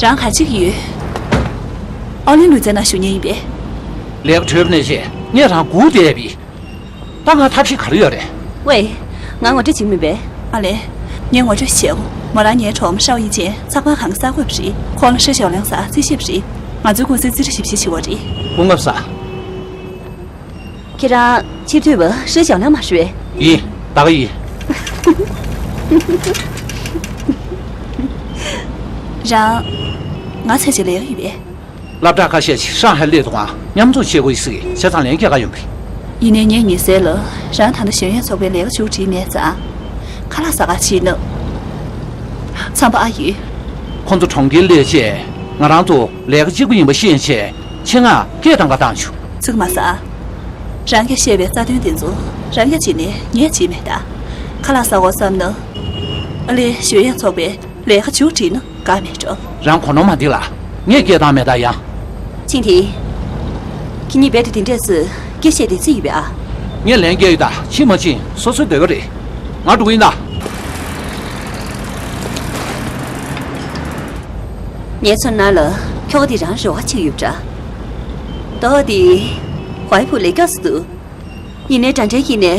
རང་ག་ཅིག་ཡོད། ཨོ་ལིན་ལུས་རྩལ་ནང་ཞུགས་མཁན་ཡིན་པས། ལས་ཀ་གྲོལ་བ་ནས་བྱས་ངས་རང་སྒུག་བསྡད་པས། ད་ང་ཐབས་ཤེས་ག་རེ་ཡོད་རེད། ཝེ། ང་ངོ་སྤྲོད་བྱེད་ཀྱི་མིན་པས། ཨ་ལས། ངས་ངོ་སྤྲོད་བྱེད་འོ། མོ་རང་ངའི་གྲོགས་མོ་ཧྲའོ་ཡིན་ཅེས་ཚགས་པར་ཁང་གི་གསར་འགོད་པ་རེད། ཁོང་ལ་ཧྲི་ཞའོ་ལིང་ཟེར་རྩིས་ཞིབ་པ་རེད། ང་ཚོའི་ཀུང་སིའི་རྩིས་ཁྲ་ཞིབ་བཤེར་བྱེད་པ་རེད། སྐུ་ངོ་ས། ཁྱེད་རང་ཕྱིར་ཐོན་པ་ཧྲི་ཞའོ་ལིང་མ་རེད་པས། ཡིན། ད་ག་ཡིན། རང་། ང་ཚེ་གཅིག་ལས་ཀ་ཡོད་པས། སློབ་གྲྭ་ཁ་ཤས་ཤིག་ཧྲང་ཧའེ་སླེབས་འདུག་ཨང་། མཉམ་འཛོམས་བྱེད་དགོས་ཡོད་ཟེར་གྱི། བྱས་ཙང་ལན་སྐྱེལ་ག་ཡོང་གི། ཡིན་ནའི་ངས་ཉེ་སར་ལ་རང་ད་ལྟ་ཞོན་ཡོན་ཚོགས་པའི་ལས་ཀ་མཇུག་སྒྲིལ་མེད་ཙང་། ཁ་ལག་ཟ་ག་ཕྱིན་ན། འཚམས་པ་ཨ་ཡོད། ཁོང་ཚོ་གྲོང་ཁྱེར་སླེབས་རྗེས་ང་རང་ཚོ་ལས་ཀ་གཅིག་པུ་ཡིན་པ་ཤེས་རྗེས་ཆེད་མངགས་སྐད་གཏོང་ག་བཏང་བྱུང་། ཚིག་མ་ཟ། རང་གིས་བཤད་པའི་རྩ་དོན་དེ་ཚོ་རང་གིས་བྱས་ནས་ངས་བྱས་མེད་ད། ཁ་ལག་ཟ་དགོས་བསམ་ན། ཨ་ལེ་ཞོན་ཡོན་ཚོགས་པའི་ལས་ཀ་མཇུག་སྒྲིལ་ན། དགའ་མེད་འགྲོ། རང་གོ་ནོར་མ་འདི་ལ་ངས་སྐད་བཏང་མེད་ད་ཡང་། ཆིང་ཐིང་། ཁྱེད་གཉིས་རྦད་དེ་དེ་འདྲས་སུ་སྐད་བཤད་བདེ་རྩི་ཡོད་པས་ཨ། ངས་ལན་སྐྱེལ་ཡོད་ད། ཕྱིན་མ་ཕྱིན་སོ་སོའི་འདོད་པ་རེད། ང་འགྲོ་གི་ཡིན་ད། ངའི་ཚོར་སྣང་ལ་ཁྱོ་ག་འདི་རང་རེ་བ་ཆེ་ཡོད་པ་འདྲ། ཏོ་འདི་ཝའི་ཕུ་ལས་སྐྱོ་སུ་འདུག་ཡིན་ནའི་འདྲ་འདྲའི་ཡིན་ནའི་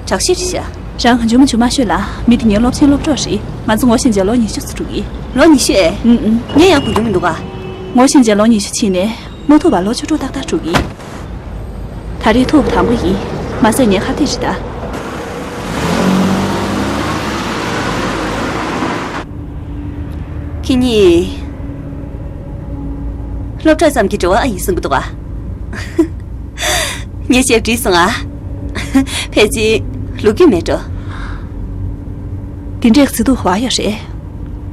དྲག་ཤོས་རེད་ཤག་རང་གང་བྱུང་མ་བྱུང་མ་ཤོད་ལ། མི་དེ་ངའི་སློབ་ཆེན་སློབ་གྲོགས་རེད། ང་ཚོ་ངོ་ཤེས་མཇལ་ལོ་ཉི་ཤུ་ཙམ་འགྲོ་གི། ལོ་ཉི་ཤུ་ཨེ། ཨུམ་ཨུམ། ངས་ཡང་གོ་མྱོང་མི་འདུག་ག་ངོ་ཤེས་མཇལ་ལོ་ཉི་ཤུ་ཕྱིན་ནས་མ་ཐུག་པར་ལོ་བཅུ་དྲུག་ཏག་ཏག་འགྲོ་གི། ད་རེས་ཐུག་པ་དང་པོ་ཡིན། མ་ཟད་ངའི་ཁ་གཏད་རེད་ད། ཁྱེད་གཉིས་སློབ་གྲྭ་ཙམ་གྱི་འབྲེལ་བ་ཨ་ཡིན་གསུང་གི་འདུག་ག་ངས་ཞེ་དྲིས་སོང་ཨ། ཕལ་ཆེར་ལོ་རྒྱུས་མེད་འགྲོ། དེ་འདྲས་བརྩི་འདུག་བ་ཡོད་རེད།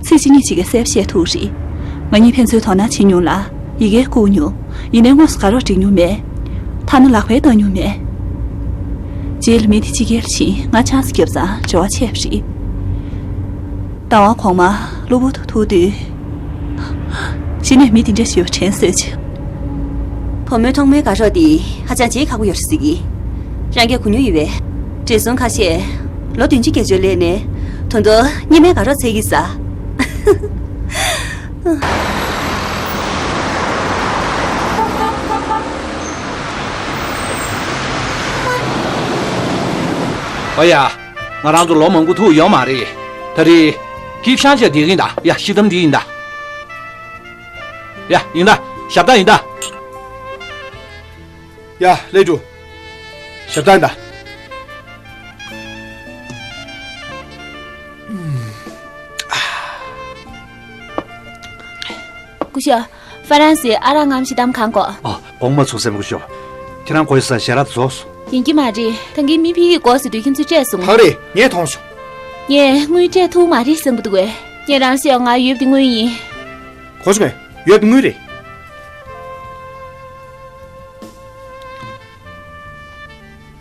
ཚིག་གཅིག་གཉིས་གཅིག་གིས་གསལ་པོ་བཤད་ཐུབ་རེད། ང་གཉིས་ཕན་ཚུན་དོ་སྣང་བྱེད་མྱོང་ལ། ཡི་གེ་བསྐུར་མྱོང་། ཡིན་ནའི་དངོས་སུ་དགའ་རོགས་སྒྲིག་མྱོང་མེད། ཐ་ན་ལག་པའི་བཏང་མྱོང་མེད། རྗེས་ལ་མི་དེ་ཕྱི་རྒྱལ་ཕྱིན། ང་ཆང་ས་བརྒྱབ་ཙང་འབྱོར་བ་ཆད་པ་རེད། ཟླ་བ་གོང་མ་གློ་བུར་དུ་ཐུག་དུས། གཞི་ནས་མི་དེ་འདྲ་ཞིག་ཡོད་པ་དྲན་སོས་བྱུང་། བུ་མོའི་ཐོག་མའི་དགའ་རོགས་དེ་ཧ་ཅང་བརྗེད་ཁག་པོ་ཡོད་རེད་ཟེར་གི། རང་གིས་གོ་མྱོང་ཡོད་པས། བགྲེས་སོང་ཁ་ཤས་ལོ་བདུན་ཅུ་བརྒྱད་ཅུ་སླེབས་ནས་ད་དུང་སྔོན་མའི་དགའ་རོགས་འཚོལ་གྱི་ཟ། ཨོ་ཡ། ང་རང་ཚོ་ལོ་མང་པོ་ཐུག་ཡོད་མ་རེད། ད་རེས་སྐྱིད་ཤང་བྱས་བསྡད་ཀྱི་ཡིན་ད། ཡ། ཤི་དམ་འདི་ཡིན་ད། ཡ། ཡིན་ད། ཞབས་བཏང་ཡིན་ད། ཡ། ལས་འགྲོ། ཞབས་བཏང་ཡིན་ད། སྐུ་ཞབས། ཧྥ་རན་སིའི་ཨ་རག་མངའ་ཞིང་གཏམ་གང་གོ། ཨ། དགོངས་མ་ཚོམས་སྲས་མོ་སྐུ་ཞབས། ཁྱེད་རང་གོ་ས་ཞལ་རག་རྫོགས་སོང་། ཡིན་གྱི་མ་རེད། ད་གིན་མི་ཕྱི་གི་སྐོར་ཟེར་དུས་ཁྱེད་ཚོས་སྤྲད་སོང་། ཐང་རེད། ངས་མཐོང་སོང་། ངས་དངུལ་སྤྲད་ཐུབ་མ་རེད་བསམ་གྱི་འདུག་གས། ངས་རང་ཤོད། ང་ཡོད་པའི་དངུལ་ཡིན། གོ་སོང་ངས། ཡོད་པའི་དངུལ་རེད།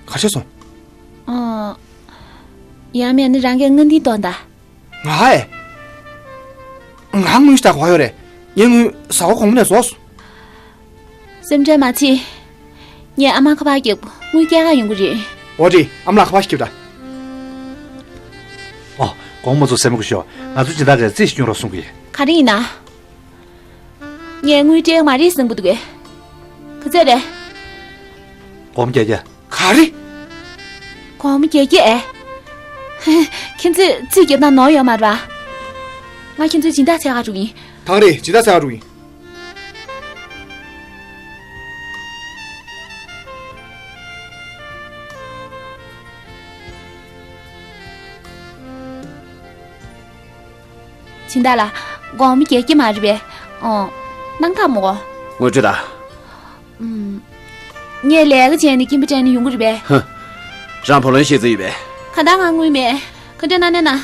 ག་བྱས་སོང་། ཨ། ཡང་མིན་ན་རང་གིས་དངུལ་འདི་གཏོང་དང་། ང་ཨེ། ང་དངུལ་ཞིག་ད་གོ་ཡོད་རེད། ངས་དངུལ་གཟའ་འཁོར་གོང་མ་ནས་རྫོགས་སོང་། སེམས་ཁྲལ་མ་བྱེད། ངས་ཨ་མ་ཁ་པར་རྒྱབ། དངུལ་སྐྱེལ་ག་ཡོང་གི་རེད། འོ་རེད། ཨ་མ་ལགས་ཁ་པར་ཞིག་རྒྱོབ་དང་། ཨོ། དགོངས་མ་ཚོམས་སྲས་མོ་སྐུ་ཞབས། ང་ཚོ་སྦྱིན་བདག་གིས་རྩིས་ཤིག་སྐྱོན་རོགས་གསུང་གི། ག་རེ་ཡིན་ན། ངས་དངུལ་སྤྲད་མ་རེད་གསུང་གི་འདུག་གས། ག་ཚོད་རེད། སྒོར་མོ་བརྒྱད་བརྒྱ། ག་རེ། སྒོར་མོ་བརྒྱད་བརྒྱ་ཨེ། ཁྱེད་ཚོས་རྩིས་རྒྱབ་སྟངས་ནོར་ཡོད་མ་རེད་པ། ང་ཁྱེད་ཚོའི་སྦྱིན་བདག་བྱེད་ག་འགྲོ་གི་ཡིན། ཐང་རེད། སྦྱིན་བདག་བྱེད་ག་འགྲོ་གི་ཡིན། སྦྱིན་བདག་ལགས། སྒོར་མོ་བརྒྱད་བརྒྱ་མ་རེད་པས། ཨོ། སྣང་དག་མོ། དངུལ་སྤྲོད་དང་། ཨུམ། ངས་ལས་ཀ་བྱས་ནས་སྐྱིན་པ་སྤྲད་ན་ཡོང་གི་རེད་པས། ཧ། རང་བུ་ལོན་ཤེས་ཚོད་ཡོད་པས། གང་ལྟར་ང་དངུལ་མེད། ག་འདྲ་གནང་ན་གནང་།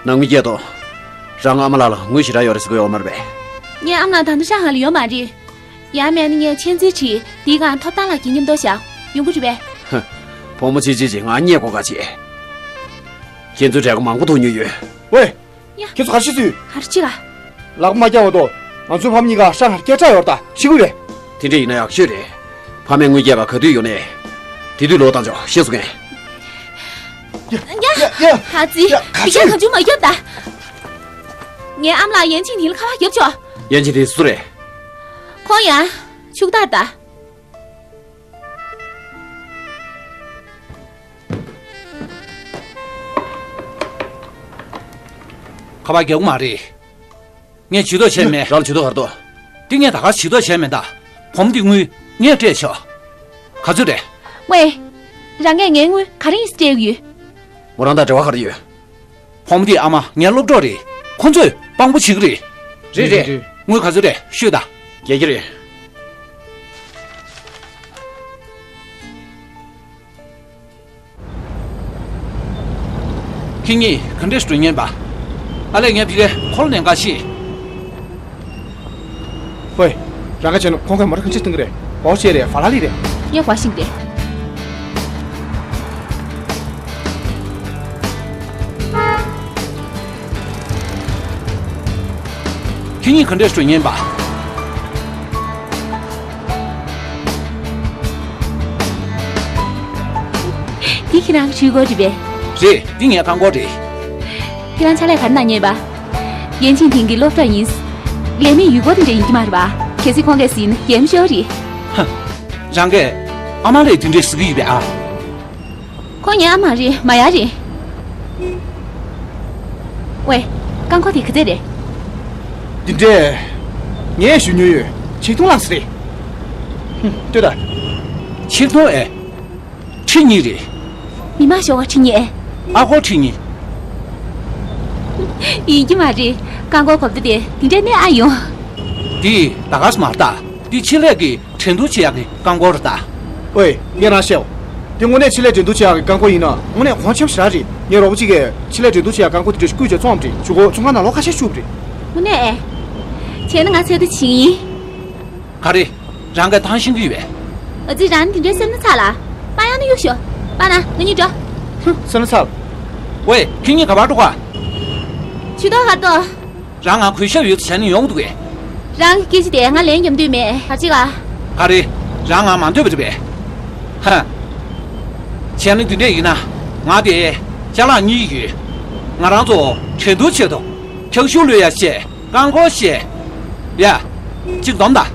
ནང་མི་སྐད་དོ། རང་ཨ་མ་ལགས་ལ་དངུལ་ཞེ་དྲག་ཡོད་རེད་ཟེར་གྱི་ཡོད་མ་རེད་པས། ངའི་ཨ་མ་ལགས་ད་ལྟ་ཧྲང་ཧའེ་ལ་ཡོད་མ་རེད། ཡང་མིན་ན་ངས་མཆན་ཚིག་བྲིས། དེའི་སྒང་ཐོབ་ཐང་ལགས་ཀྱིས་མཉམ་དུ་བཞག་ཡོང་གི་རེད་པས། ཧ། བུ་མོ་ཆེ་ཆེ་ཅིག་ང་རྙེད་གོ་ག་བྱེད། ཁྱེད་ཚོའི་གྲལ་སྒོ་མང་པོ་ཐུག་མྱོང་ཡོད། ཝེ། ཡ། ཁྱེད་ཚོ་ག་རེ་བྱེད་སྲིད། ག་རེ་བྱེད་ག་ལག་པ་མ་བརྐྱང་བར་དུ། ང་ཚོའི་ཕམ་གཉིས་ཀ་ཧྲང་ཧའེ་སྐད་གྲགས་ཡོད་རེད་ད། ཤེས་ཀྱི་རེད། དེ་འདྲ་ཡིན་ན་ཡག་ཤོས་རེད། ཕ་མས་དངུལ་སྐྱེལ་ག་ག་དུས་ཡོང་ནས། དེ་དུས་ལོག་བཏང་ཆོག་ཤེས་སོང་ངས། ཡ། ཡ། ཡ། ཧ་ཙི། ཡ། ག་ཡ། རེ། གང་བྱུང་མ་རྒྱབ་ད། ངའི་ཨ་མ་ལགས་ཡན་ཆིང་ཐིང་ལ་ཁ་པར་རྒྱབ་ཆོག་ཡན་ཆིང་ཐིང་སུ་རེད། ཁོང་ཡང་ཕྱུག་དར་ད། ཁ་པར་རྒྱག་གི་མ་རེད། ངས་ཇུས་གཏོགས་བྱས་མེད། རང་ལ་ཇུས་གཏོགས་ག་རེ་གཏོགས། འདི་ངས་ད་ག་ཇུས་གཏོགས་བྱས་མེད་ད། བུ་མོ་འདི་དངུལ་ངས་སྤྲད་ཆོག་ག་ཚོད་རེད། ཝེ། རང་ངས་ངའི་དངུལ་ག་རེ་ཡིན་སྤྲད་ཀྱི་ཡོད། མོ་རང་དང་འབྲེལ་བ་ག་རེ་ཡོད། བུ་མོ་འདིའི་ཨ་མ་ངའི་སློབ་གྲོགས་རེད། ཁོ་ཚོས་དཔང་པོ་བྱེད་ཀྱི་རེད། རེད་རེད། དངུལ་ག་ཚོད་རེད་ཤོད་ད། རྒྱལ་གྱི་རེད། ཁྱེད་གཉིས་ག་འདྲས་འགྲོ་ཉན་པ། ཨ་ལས་ངས་ཕི་གའི་འཁོར་ནས་འགའ་ཤི། ཝེ། རང་ག་བྱས་ན་ཁོང་གིས་མོ་ཊ་ག་འདྲས་གཏོང་གི་རེད། པོར་ཤེ་རེད། ཧྥ་ར་ལི་རེད། ངས་བ་ཤིང་རེད། ཁྱེད་གཉིས་ག་འདྲས་འགྲོ་ཉན་པ། འདི་ཁྱེད་རང་གི་འཁྲུལ་འཁོར་རེད་པས། རེད། འདི་ངའི་རྐང་འཁོར་རེད། ཁྱེད་རང་ཕྱག་ལས་ག་རེ་གནང་མཁན་པ། ཡན་ཆིན་ཐིང་གི་སློབ་གྲྭ་ཡིན། ལས་མེད་ཡུལ་སྐོར་དེ་འདྲ་ཡིན་གྱི་མ་རེད་པ། གལ་སྲིད་ཁོང་གིས་ཟིན་ན་ཡེ་མི་ཤོར་རེད། ཧ། རང་གིས་ཨ་མ་ལ་དེ་འདྲས་ཟེར་གྱི་ཡོད་པས་ཨ། ཁོང་ངའི་ཨ་མ་རེད། མ་ཡ་རེད། ཝེ། རྐང་འཁོར་དེ་ག་ཚད་རེད། འདི་འདྲས། ངས་ཞུ་མྱོང་ཡོད། ཆིག་སྟོང་ལགས་རེད། ཧུམ། ལྟོས་དང་། ཆིག་སྟོང་ཨེ། ཁྲི་གཉིས་རེད། མི་མང་ཤོག་ཁྲི་གཉིས་ཨེ། ཨ་ཁོ་ཁྲི་གཉིས། ཡིན་གྱི་མ་རེད། རྐང་འཁོར་གོ་བརྡ་དེ་འདི་འདྲའི་གནས་ཨ་ཡོང་། འདི་ད་ག་སེ་མ་རེད་ད། འདི་ཆེད་ལས་ཀྱི་འགྲན་བསྡུར་བྱེད་ཡག་གི་རྐང་འཁོར་རེད་ད། ཨོའི། ངས་རང་བཤད། འདི་དངོས་གནས་ཆེད་ལས་འགྲན་བསྡུར་བྱེད་ཡག་གི་རྐང་འཁོར་ཡིན་ན་དངོས་གནས་གོང་ཆེན་པོ་ཞེ་དྲག་རེད། ངའི་རོགས་པ་གཅིག་གིས་ཆེད་ལས་འགྲན་བསྡུར་བྱེད་ཡག་རྐང་འཁོར་དེ་འདྲ་ཞིག་བརྐུས་བྱས་བཙོངས་པ་རེད། གཞུག་གུ་ཚོང་ཁང་ནང་ལོ་ཁ་ཤས་ཤོར་བ་རེད། དངོས་གནས་ཨེ། བྱས་ན་ང་ཚོའི་དུ་བྱིན་ཡིན། ག་རེ། རང་གིས་ཐང་ཤེས་ཀྱི་ཡོད་པས། ཨ་ཙི། རང་དེ་འདྲའི་སེམས་ན་ཚ་ལ། པ་ཡང་ན་གཡུག་ཤོག་པ་ན་ང་གཉིས་འགྲོ། ཧུམ། སེམས་ན་ཚ་ལ། ཝེ། ཁྱེད་གཉིས་ག་པར་འགྲོ་ག། ཆུ་ཐོག་གར་འགྲོ། རང་ང་གུས་ཞབས་ཡོད་བྱས་ནས་ཡོང་འདུག་གས། རང་གི་སྐད་ཆ་དེ་ང་ལན་རྒྱབ་འདོད་མེད། ག་རེ་བྱེད་ག། ག་རེ། རང་ང་མ་འདོད་པ་རེད་པས། ཧ། བྱས་ན་འདི་འདྲས་ཡིན་ན། ང་དེ་ཅ་ལག་གཉིས་ཡོད། ང་རང་ཚོ་འགྲན་བསྡུར་ཆེད་དུ་འཁྱག་ཤུགས་གློད་ཡ་བཤད། རྐང་འཁོར་བཤད། ཡ། གཅིག་སྡོམ་དང་།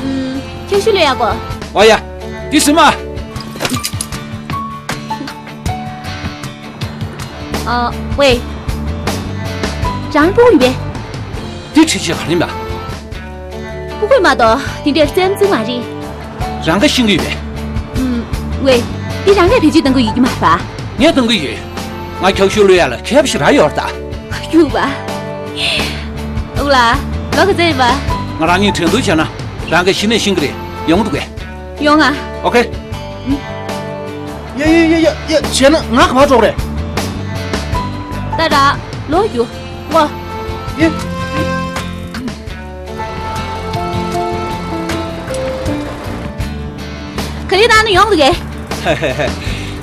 ཨུམ། འཁྱག་ཤུགས་གློད་ཡག་གོ། ཨོ་ཡ། འདི་ཟིན་མ། ཨ། ཝེ། རང་སྤུ་གུ་ཡིན་པས། འདི་ཁྲིད་བྱེད་ག་ཡིན་པ། སྤུ་གུ་མ་གཏོགས་དེ་འདྲའི་རྩེད་མོ་རྩེ་མ་རེད། རང་ག་ཤེས་ཀྱི་ཡོད་པས། ཨུམ། ཝེ། འདི་རང་གས་བེད་སྤྱོད་གཏང་གི་ཡོད་ཀྱི་མ་རེད་པ། ངས་གཏང་གི་ཡོད། ང་འཁྱག་ཤུགས་གློད་ཡ་ལ་མཁས་པ་ཞེ་དྲག་ཡོད་རེད་ད། ཡུག་པ། ཨུ་ལ། ལོ་ག་ཚོད་ཡིན་པ། ང་རང་གཉིས་འགྲན་བསྡུར་བྱས་ན་རང་གིས་གཞི་ནས་ཤེས་ཀྱི་རེད། ཡོང་འདུག་གས། ཡོང་ཨ། ཨོ་ཁེ། ཡ་ཡ་ཡ་ཡ་ཡ། བྱས་ན་ང་ག་པར་འགྲོ་དགོས་རེད། ད་ར། ལོག་རྒྱུག་གོ། ཡ། ག་ལེར་བཏང་ན་ཡོང་འདུག་གས།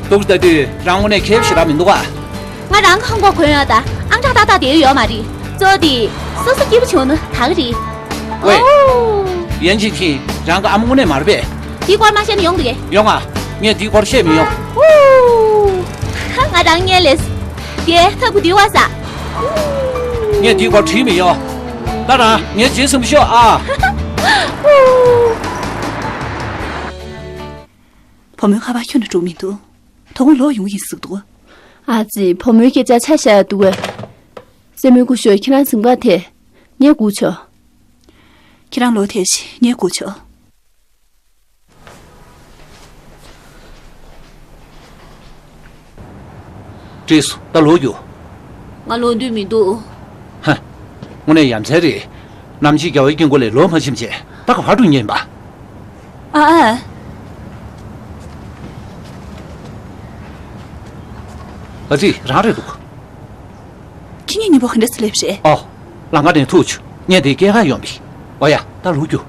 ཏོག་ཙམ་ལྟ་དུས་རང་དངོས་གནས་མཁས་པོ་ཞེ་དྲག་མི་འདུག་ག། ང་རང་གི་ཧང་གོ་གོན་ཡོད་ད། ཨང་གྲངས་ཏག་ཏག་དེ་ཡོད་མ་རེད། གཙོ་བོ་དེ་སོ་སོ་སྐྱིད་པོ་བྱུང་ན་ད་ག་རེད། ཝེ། ཨོ། ཡན་ཅིན་ཐིང་རང་གི་ཨ་མ་དངོས་གནས་མ་རེད་པས། དེའི་སྐོར་མ་བཤད་ན་ཡོང་འདུག་གས། ཡོང་ཨ། ངས་དེའི་སྐོར་བཤད་མི་ཡོང་། ཨོ། ང་རང་ངའི་ལས། དེ་ཐབས་ཀུ་དེ་བ་ས། ངས་དེའི་སྐོར་དྲིས་མི་ཡོང་། ད་རང་ངའི་རྗེས་ཟིན་པ་ཤོག་ཨ། ཨོ། བུ་མོའི་ཁ་པར་ཁྱོན་ནས་འགྲོ་མི་འདུག་དོ་དགོང་ལོག་ཡོང་གི་ཡིན་ཟེར་གྱི་འདུག་ཨ་ཙི། བུ་མོའི་སྐད་ཆ་ཆ་བཞག་ཡ་འདུག་གས། སྲས་མོའི་སྐུ་ཞབས་ཁྱེད་རང་གཟིམ་ཁང་དེ་ངས་སྒུག་ཆོག་ཁྱེད་རང་ལོག་ཐེངས་ཤིག་ངས་སྒུག་ཆོག་བཀྲིས། ད་ལོག་རྒྱུགས། ང་ལོག་འདོད་མི་འདུག་ཧ། དངོས་གནས་ཡ་མཚན་རེད། ནམ་ཕྱེད་རྒྱལ་བའི་དཀྱིལ་འཁོར་ལས་ལོག་མ་ཕྱིན་བྱས་ད་ག་པར་འགྲོ་མཁན་ཡིན་པ། ཨ་ཨ། ཨ་ཙི། རང་རེད་འདུག་ཁྱེད་གཉིས་མཉམ་པོ་ག་འདྲ་སེ་སླེབས་རེད། ཨོ། ལམ་ཁ་ནས་ཐུག་བྱུང་། ངས་འདིར་སྐྱེལ་གར་ཡོང་བ་ཡིན། ཨོ་ཡ། ད་ལོག་རྒྱུགས།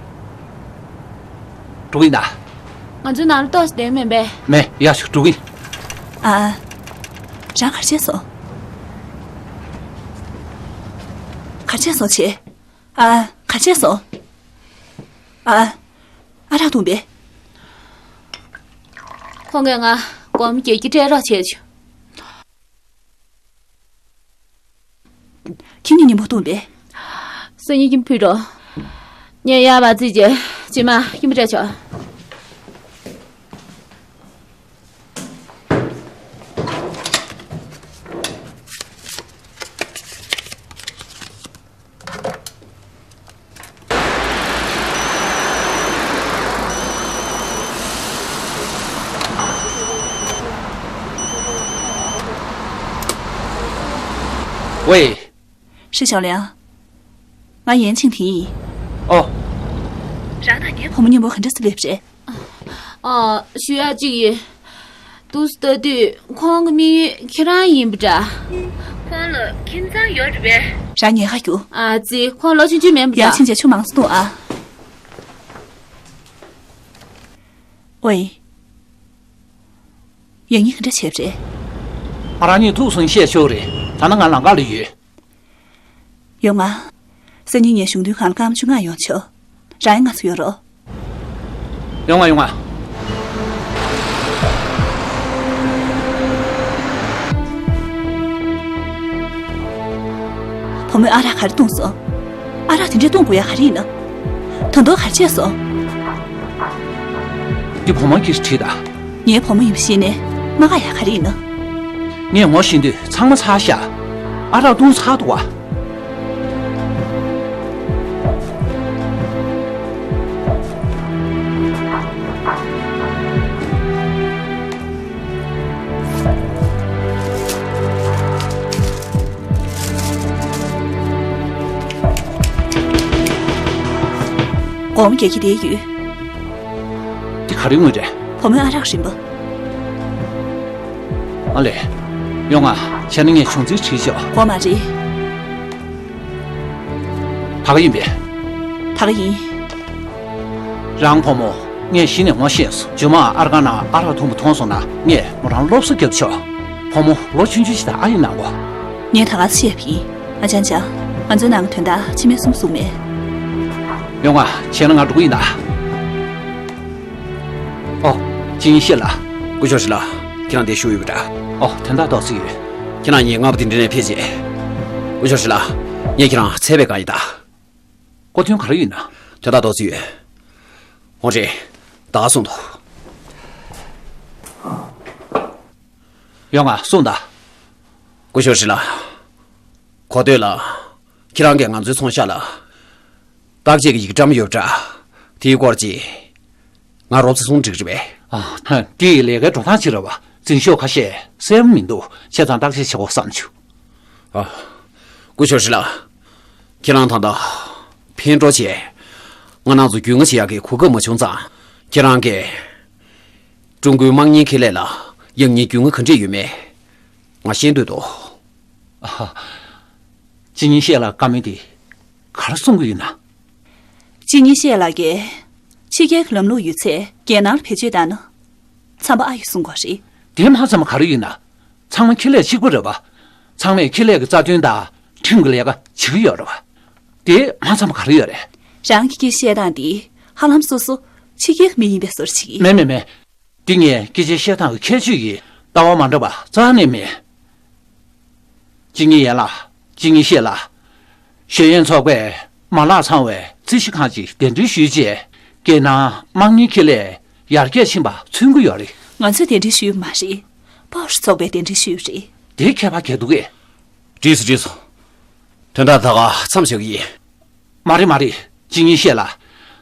འགྲོ་གི་ཡིན་ད། ང་ཚོའི་ནང་ལ་ཏོག་ཙམ་བསྡད་མིན་པས། མེད། ཡ་ཞིག་འགྲོ་གི་ཡིན། ཨ། རང་ག་རེ་བྱས་སོང་། ག་རེ་བྱས་སོང་བྱས། ཨ། ག་རེ་བྱས་སོང་། ཨ། ཨ་རག་འཐུང་པས། ཁོང་གིས་ང་སྒོར་མོ་བརྒྱད་ཅུ་སྤྲད་རོགས་བྱས་བྱུང་། ཁྱེད་གཉིས་མཉམ་པོ་འཐུང་པས། སང་ཉིན་ཁྱིམ་ཕུད་རོགས། ངས་གཡར་བ་བརྩིས་རྗེས་རྗེས་མ་ཁྱིམ་པུ་སྤྲད་ཆོག་ཝེ། ཧྲི་ཞའོ་ལིང་། ང་ཡན་ཆིང་ཐིང་ཡིན། ཨོ། རང་དང་ངའི་བུ་མོ་མཉམ་པོ་ག་འདྲ་སེ་སླེབས་རེད། ཨ། ཞུ་ཡག་གཅིག་ཡོད། འདུག་སེ་ལྟ་དུས་ཁོང་གི་དམིགས་ཡུལ་ཁྱེད་རང་ཡིན་པ་འདྲ། ཁོང་ལ་ཁྱིམ་ཚང་ཡོད་རེད་པས། རང་ཉལ་ཁ་རྒྱུགས། ཨ་ཙི། ཁོང་ལོ་ཆུང་ཆུང་མིན་པ་འདྲ། ཡན་ཆིང་ཅེས་ཆུ་མང་སེ་འཐུང་ཨ། ཝེ། ཡང་སྙིང་ག་འདྲ་བྱས་པ་རེད། ང་རང་གཉིས་ཐུག་སོང་བཤད་ཆོག་རེད། ད་ནི་ང་ལམ་ཁ་ལ་ཡོད། ཡོང་ང་། སང་ཉིན་ངས་གཞུང་དོན་ཁང་ལ་སྐར་མ་བཅོ་ལྔ་ཡོང་ཆོག་རང་ཡང་ང་ཚོ་ཡོང་རོགས། ཡོང་ང་། ཡོང་ང་། བུ་མོས་ཨ་རག་ག་རེ་བཏུངས་སོང་། ཨ་རག་དེ་འདྲས་བཏུང་དགོས་ཡ་ག་རེ་ཡིན་ནམ། ད་དུང་ག་རེ་བྱས་སོང་། འདི་བུ་མོ་གིས་བྲིས་ད། ངའི་བུ་མོ་ཡིན་པ་ཤེས་ནས་མ་དགའ་ཡ་ག་རེ་ཡིན་ནམ། ངས་ངོ་ཤེས་དུས་ཚང་མ་ཚར་ཤག་ཨ་རག་བཏུང་ཚར་འདུག་བ། སྒོར་མོ་བརྒྱད་ཀྱི་དེ་ཡོད། འདི་ག་རེ་དངུལ་རེད། བུ་མོའི་ཨ་རག་རིན་པ། ཨ་ལས། ཡོང་ང་། བྱས་ན་ངས་བྱུང་ཚུལ་བྲིས་ཆོག་སྒོར་མོ་མ་རེད། ད་ག་ཡིན་པས། ད་ག་ཡིན། རང་བུ་མོ། ངས་གཞི་ནས་ངོ་ཤེས་སོང་། མཇུག་མ་ཨ་རག་ཁང་ནང་ཨ་རག་འཐུང་བ་མཐོང་སོང་ན་ངས་མོ་རང་སློབ་གསོ་རྒྱབ་ཆོག་བུ་མོ་ལོ་ཆུང་ཆུང་ཞིག་དང་ཨ་ཡེ་གནང་གོ། ངས་ད་ག་སེ་བཤད་པ་ཡིན། ཨ་ཅང་ཅང་། ང་ཚོའི་ནང་གི་དོན་དག་ཕྱི་མའི་སེམས་ཟུག་མེད། ཡོང་ང་། བྱས་ན་ང་འགྲོ་གི་ཡིན་ད། ཨོ། ཅིན་ཤེས་ལགས། སྐུ་ཞབས་ཧྲི་ལགས། ཁྱེད་རང་འདིར་བཞུགས་ཡོད་པ་འདྲ། ཨོ། དོན་དག་ཏོག་ཙམ་ཡོད། ཁྱེད་རང་གཉིས་སྔ་པོ་དེ་འདྲ་ནས་ཕེབས་རྗེས། སྐུ་ཞབས་ཧྲི་ལགས། ངས་ཁྱེད་རང་འཚོལ་བའི་བསྒང་ཡིན་ད། སྐུ་མདུན་ག་རེ་ཡིན་ན། དོན་དག་ཏོག་ཙམ་ཡོད། ཧོང་ཧྲི། ད་ག་གསུངས་དང་། ཡོང་ང་། གསུངས་དང་། སྐུ་ཞབས་ཧྲི་ལགས། གོ་ཐོས་ལ། ཁྱེད་རང་གིས་ང་ཚོའི་ཚོང་ཤག་ལ། བརྟག་དཔྱད་ཀྱི་ཡིག་བཀྲམ་ཡོད་པ་འདྲ། དེའི་སྐོར་གྱི། ང་རོབ་ཙམ་གསུང་འགྲིག་རེད་པས། ཨ། དེ་ཡི་ལས་ཀའི་འགྲོ་སྟངས་ཅིག་རེད་བ། འཛིན་ཤོག་ཁ་ཤས་གསལ་པོ་མི་འདུག་བྱས་ཙང་བརྟག་དཔྱད་བྱེད་དགོས་བསམ་བྱུང་། ཨ། སྐུ་ཞབས་ཧྲི་ལགས། ཁྱེད་རང་ད་ལྟ་ཕྱིར་འགྲོ་བྱས། ང་རང་ཚོ་རྒྱུས་མངའ་བྱེད་ཡག་གི་གོ་སྐབས་མ་བྱུང་ཙང་། ཁྱེད་རང་གིས་ཀྲུང་གོའི་དམག་གཉེར་ཁེ་ལས་ལ་ཡང་སྙིང་རྒྱུས་མངའ་ག་འདྲས་ཡོད་མེད་ང་ཤེས་འདོད་འདུག་ཨ། ཅི་ཉིན་ཤེས་ལ་བཀའ་མོལ་དེ་ག་རེ་གསུང་གི་ཡོད་ན། ཅི་ཉིན་ཤེས་ལགས་ཀྱིས་ཕྱི་རྒྱལ་གྱི་ལམ་ལུགས་ཡོད་ཚད་རྒྱལ་ནང་ལ་བེད་སྤྱོད་བཏང་ན་འཚམ་པ་ཨ་ཡོད་གསུང་དགོས་རེད། དེ་མ་འཚམ་པ་ག་རེ་ཡོད་ན། ཚང་མ་ཁེ་ལས་གཅིག་པ་རེད་བ། ཚང་མས་ཁེ་ལས་ཀྱི་རྩ་དོན་དང་ཁྲིམས་ཀྱི་ལས་ཀ་བྱེད་ཀྱི་ཡོད་རེད་བ། དེ་མ་འཚམ་པ་ག་རེ་ཡོད་རེད། རང་གི་སྐད་ཆ་བཤད་སྟངས་འདི་ཧ་ལམ་སོ་སོ་ཕྱི་རྒྱལ་གྱི་མི་ཡིན་པའི་བཟོ་འདྲ་ཅིག་མེད་མེད་མེད། འདི་ངས་སྐད་ཆ་བཤད་སྟངས་ཀྱི་ཁྱད་ཆོས་ཀྱི་ལྟ་བ་མ་འདྲ་བ་རྩ་ནས་མེད། ཅི་ཉིན་ཡན་ལགས། ཅི་ཉིན་ཤེས་ལགས། ཤེས་ཡོན་ཚོགས་པས་མ་ལག་ཚང་བའི་རྩིས་ཞིབ་ཁང་ཅིག་གདན་འདྲེན་ཞུས་རྗེས། རྒྱལ་ནང་དམག་གཉེར་ཁེ་ལས་ཡར་རྒྱས་ཕྱིན་པ་མཚོན་གྱི་ཡོད་རེད། ང་ཚོས་གདན་འདྲེན་ཞུས་པ་མ་རེད། པའོ་ཧྲི་ཚོགས་པས་གདན་འདྲེན་ཞུས་པ་རེད། དེ་ཁྱད་པར་ག་འདུག་གས། འགྲིག་སོང་འགྲིག་སོང་། དོན་དག་ད་ག་མཚམས་བཞག་གི་ཡིན། མ་རེད་མ་རེད། ཅི་ཉིན་ཤེས་ལགས།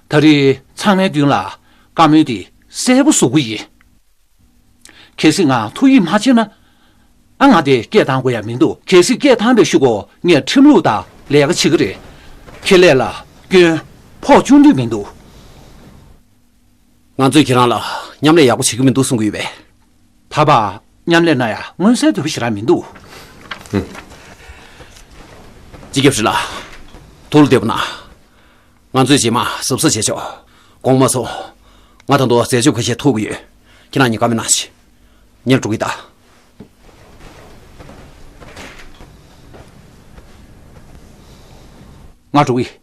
ད་རེས་ཚང་མའི་མདུན་ལ་བཀའ་མོལ་དེ་གསལ་པོ་བཟོ་གི་ཡིན། གལ་སྲིད་ང་ཐུགས་ཡིད་མ་ཆེས་ན། ཨ། ང་དེ་སྐད་བཏང་དགོས་ཡ་མི་འདུག་གལ་སྲིད་སྐད་བཏང་པའི་གཞུག་གུ་ངས་ཁྲིམས་ལུགས་དང་ལས་ཀ་བྱེད་ཀྱི་རེད། ཁེ་ལས་ལ་སྐྱོན་ཕོག་བཅུག་འདོད་མི་འདུག་ང་ཚོས་ཁྱེད་རང་ལ་མཉམ་ལས་ཡག་པོ་བྱེད་ཀྱི་མི་འདུག་གསུང་གི་ཡོད་པས། ད་བར་མཉམ་ལས་གནང་ཡ་མངོན་གསལ་དོད་པོ་ཞེ་དྲག་མི་འདུག་སྤྱི་ཁྱབ་ཧྲི་ལགས། ཐུགས་ལ་བདེ་པོ་གནང་། ང་ཚོས་རྗེས་མ་གཟབ་གཟབ་བྱས་ཆོག་དགོངས་མ་ཚོམས། ང་ད་དུང་རྩད་གཅོད་ཁ་ཤས་ཐུག་གི་ཡོད། ཁྱེད་རང་གཉིས་བཀའ་མོལ་གནང་ཞིག་ངས་འགྲོ་གི་ད། ང་འགྲོ་གི།